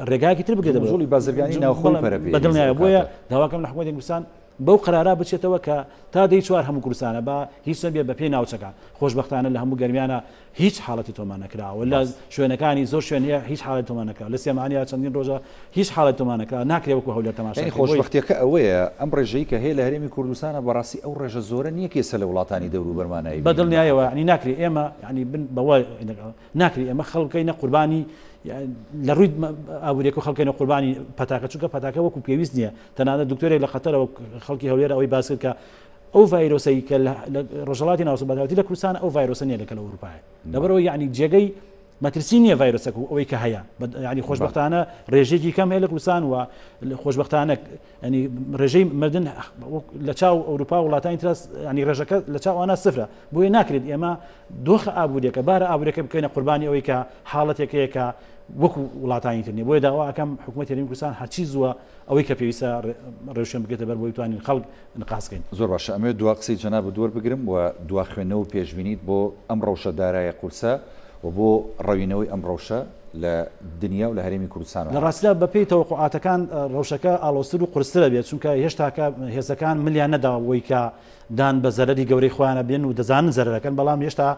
ڕێگایەکی تر بگرێتە بەر. جموجوڵی بازرگانی ناوخۆی پەرە پێ بەدڵنیایە بۆیە داواکەم لە حکومەتی کوردستان بەو قەرارە بچێتەوە کە تا دەی چوار هەموو کوردستانە با هیچ نەبێت بە پێی ناوچەکان خۆشبەختانە لە هەموو گەرمیانە هیچ حاڵەتی تۆمار نەکراوە لە شوێنەکانی زۆر شوێن هەیە هیچ حاڵەتی تۆمار نەکراوە لە سلێمانیا چەندین ڕۆژە هیچ حاڵەتی تۆمار نەکراوە ناکرێ وەکو هەولێر تەماشا یانی بکەین بۆی خۆشبەختیەکە ئەوەیە ئەم ڕێژەی کە هەیە لە هەرێمی کوردستانە بەڕاستی ئەو ڕێژە زۆرە نییە کە ئێستا لە وڵاتانی دەوروبەرمان بە ئەیبینین بە دڵنیایەوە یانی ناکرێ ئێمە یانی بن بەوە ناکرێ ئێمە خەڵک بکەینە قوربانی لە ڕووی ئابووریەکە خەڵک بکەینە قوربانی پەتاکە چونکە پەتاکە وەکو پێویست نییە تەنانەت دکتۆرێک لە قەتەرەوە خەڵکی هەولێر ئەوەی باس کرد کە ئەو ڤایرۆسەی کە لە ڕۆژهەڵاتی ناوەڕاست بەتایبەتی لە کوردستان ئەو ڤایرۆسە نییە کە لە ئەوروپایە لەبەرئەوەی یعنی جێگەی مەترسی نییە ڤایرۆسەکە و ئەوەی کە هەیە ینی خۆشببختانە ڕێژێکی کەم هەیە لە کوردستان و خۆشببختانە ینی ڕێژەی مردن لە چاو ئەوروپا وڵاتانی ترس ینی ڕێژەکە لە چاوانە سفرە بۆیە ناکرێت ئێمە دۆخە ئابووریەکە بارە ئابوورەکە بکەینە قوربانی ئەوەی کە حاڵەتێکەیە کە وەکو وڵاتانی تر نیە بۆیە داوا ئەکەم حکوومەتی هەرێمی کوردستان هەرچی زووە ئەوەی کە پێویستە ڕێوشوێن بگرێتە بەر بۆی بتوانین خەڵک انقاذ کەین. زۆر باشە ئەمەوێت دوا قسەی جەنابت وەربگرم و دوا خوێندنەوە و پێشبینیت بۆ ئەم ڕەوشە دارایە قورسە و بۆ ڕەوینەوەی ئەم ڕەوشە لە دنیا و لە هەرێمی کوردستان و لە ڕاستیدا بە پێی تەوەقوعاتەکان ڕەوشەکە ئاڵۆزتر و قورستر ئەبێت چونکە هێشتاکە هێزەکان ملیان نەداوە بۆی کە دان بە زەرەری گەورەی خۆیانە بێن و دەزانن زەرەرەکەن بەڵام هێشتا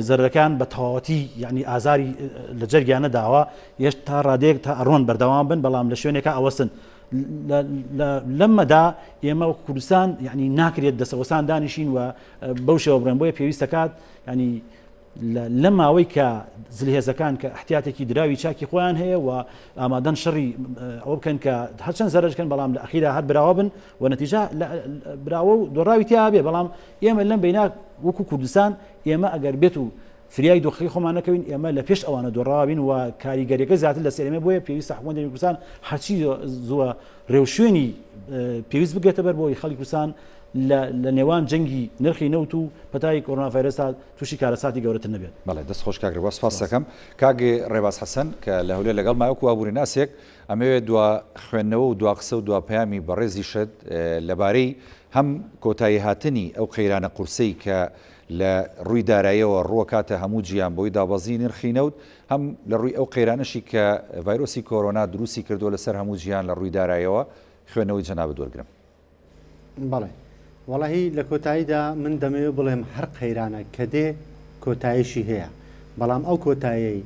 زەرەرەکان بە تەواوەتی یعنی ئازاری لە جەرگیان نەداوە هێشتا ڕادەیەک تا ئەڕۆن بەردەوام بن بەڵام لە شوێنێکا ئەوەستن لەم مەدا ئێمە وەک کوردستان یعنی ناکرێت دەسەوەسان دانیشین و بەو شێوە بڕێن بۆیە پێویستەکات ینی لە ماوەی کە زلهێزەکان کە احتیاتێکی دراوی چاکی خۆیان هەیە و ئامادەن شەڕی ئەوە بکەن کە هەرچەند زەرەر بەڵام لە ئەخیرا هەر براوە بن و نەتیجە براوە و دۆڕاوی تیا بێ بەڵام ئێمە لەم بینا وەکو کوردستان ئێمە ئەگەر بێت و فریای دۆخەکەی خۆمان نەکەوین ئێمە لە پێش ئەوانە دۆڕاوین و کاریگەریەکە زیاتر لەسەر ئێمە بۆیە پێویستە حکومەتی هەرێمی کوردستان هەرچی زووە ڕێوشوێنی پێویست بگرێتە بەر بۆی خەڵکی کوردستان لە نێوان جەنگی نرخی نەوت و پەتای کۆرۆنا ڤایرۆسدا تووشی کارەساتی گەورەتر نەبێت. بەڵێ دەست خۆش کاک ڕێباز سپاست دەکەم. کاک ڕێباز حەسەن کە لە هەولێر لەگەڵمایە وەکو ئابووریناسێک ئەمەوێت دوا خوێندنەوە و دوا قسە و دوا پەیامی بەڕێزیشت لەبارەی هەم کۆتایی هاتنی ئەو قەیرانە قورسەی کە لە ڕووی داراییەوە ڕووەکاتە هەموو جیهان بەهۆی دابەزینی نرخی نەوت، هەم لە ڕووی ئەو قەیرانەشی کە ڤایرۆسی کۆرۆنا دروستی کردووە لەسەر هەموو جیهان لە ڕووی داراییەوە، خوێندنەوەی جەنابت وەرگرم. بەڵێ وەڵاهی لە کۆتاییدا من دەمەوێت بڵێم هەر قەیرانە کە دێ کۆتاییشی هەیە بەڵام ئەو کۆتایەی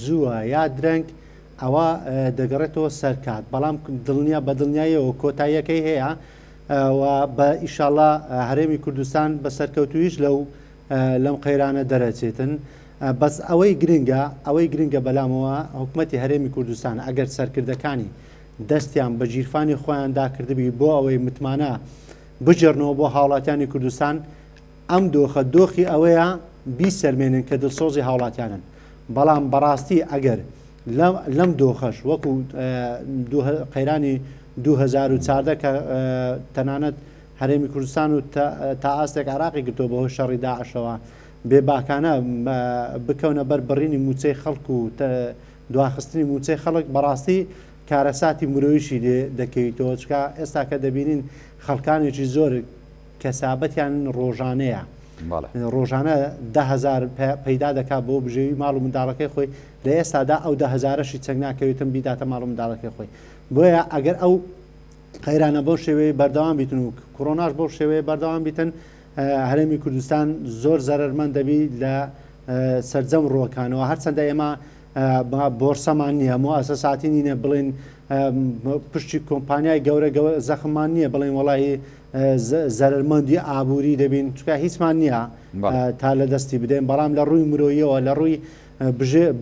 زووە یا درەنگ ئەوە دەگەڕێتەوە سەر کات بەڵام دڵنیا بە دڵنیاییەوە کۆتاییەکەی هەیە و بە ئیشاڵا هەرێمی کوردستان بە سەرکەوتوویش لەو. لەم قەیرانە دەرەچێتن. بەس ئەوەی گرنگە ئەوەی گرنگە بەلامەوە حکومەتی هەرێمی کوردستان ئەگەر سەرکردەکانی دەستیان بە گیرفانی خۆیاندا کردبی بۆ ئەوەی متمانە بگێڕنەوە بۆ هاوڵاتیانی کوردستان ئەم دۆخە دۆخی ئەوەیە بیسەلمێنن کە دڵسۆزی هاوڵاتیانن بەڵام بەڕاستی ئەگەر لەم دۆخەش وەکو قەیرانی 2014 کە تەنانەت هەرێمی کوردستان و تا ئاستێک عراقی گرتووە بەهۆی شەڕی داعشەوە بێباکانە بکەونە بەر بڕینی مووچەی خەڵک و دواخستنی مووچەی خەڵک بەڕاستی کارەساتی مرۆیشی لێ دەکەویتەوە چکە ئێستا کە دەبینین خەڵکانێکی زۆر کەسابەتیان ڕۆژانەیە ڕۆژانە دههزار پەیدا دەکات بۆ بژێوی ماڵ و منداڵەکەی خۆی لە ئێستادا ئەو دههزارەشی چەند ناکەوێتم بیداتە ماڵ و منداڵەکەی خۆی بۆیە ئەگەر ئەو قەیرانە بەو شێوەیە بەردەوام بیتن و کۆرۆناش بەو شێوەیە بەردەوام بیتن هەرێمی کوردستان زۆر زەرەرمەند دەبی لە سەرجەم ڕووەکانەوە هەرچەندە ئێمە بۆرسەمان نییە موئەسەساتی نینە بڵێن پشتی کۆمپانیای گەورە گەورە زەخممان نییە بڵێن وەڵی زەرمەندی ئابووری دەبین چکە هیچمان نییە تا لە دەستی بدەین بەڵام لە ڕووی مرۆیەوە لە ڕووی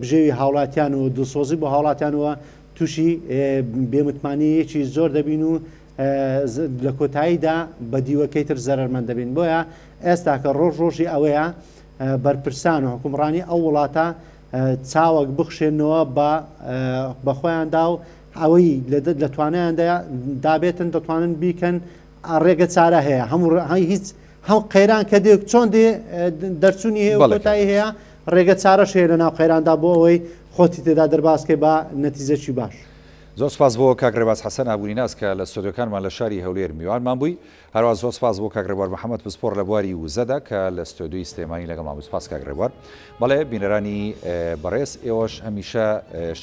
بژێوی هاوڵاتیان و دڵسۆزی بۆ هاوڵاتیانەوە تووشی بێمتمانەیەکی زۆر دەبین و لە کۆتاییدا بە دیوەکەی تر زەرەرمەند دەبین بۆیە ئێستاکە ڕۆژ ڕۆژی ئەوەیە بەرپرسان و حکومڕانی ئەو وڵاتە چاوەک بخشێنەوە بە بەخۆیاندا و ئەوەی لە توانایاندا دابێتن دەتوانن بیکەن ڕێگە چارە هەیە هەموو هیچ هەم قەیران کە دێک چۆن دێ دەرچوونی هەیە و کۆتایی هەیە ڕێگە چارەش هەیە لە ناو قەیراندا بۆ ئەوەی خۆتی تێدا دەربازکەی بە نەتیجەکی باش. زۆر سپاس بۆ کاک ڕێباز حەسەن ئابووریناس کە لە ستۆدیۆکانمان لە شاری هەولێر میوانمان بووی. هەروەها زۆر سپاس بۆ کاک ڕێبوار محەمەد پسپۆڕ لە بواری وزەدا کە لە ستۆدیۆی سلێمانی لەگەڵمان بوو. سپاس کاک ڕێبوار. بەڵێ بینەرانی بەڕێز ئێوەش هەمیشە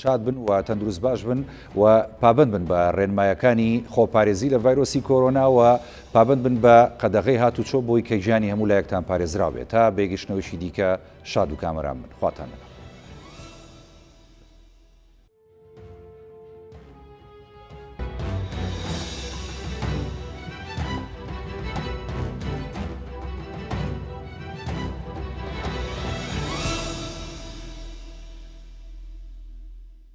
شاد بن و تەندروست باش بن و پابەند بن بە ڕێنمایەکانی خۆپارێزی لە ڤایرۆسی کۆرۆنا و پابەند بن بە قەدەغەی هاتوچۆ بۆی کە گیانی هەموو لایەکتان پارێزراو بێت. تا بێگەشتنەوەیشی دیکە شاد و کامەران بن. خواتان لەگەڵ.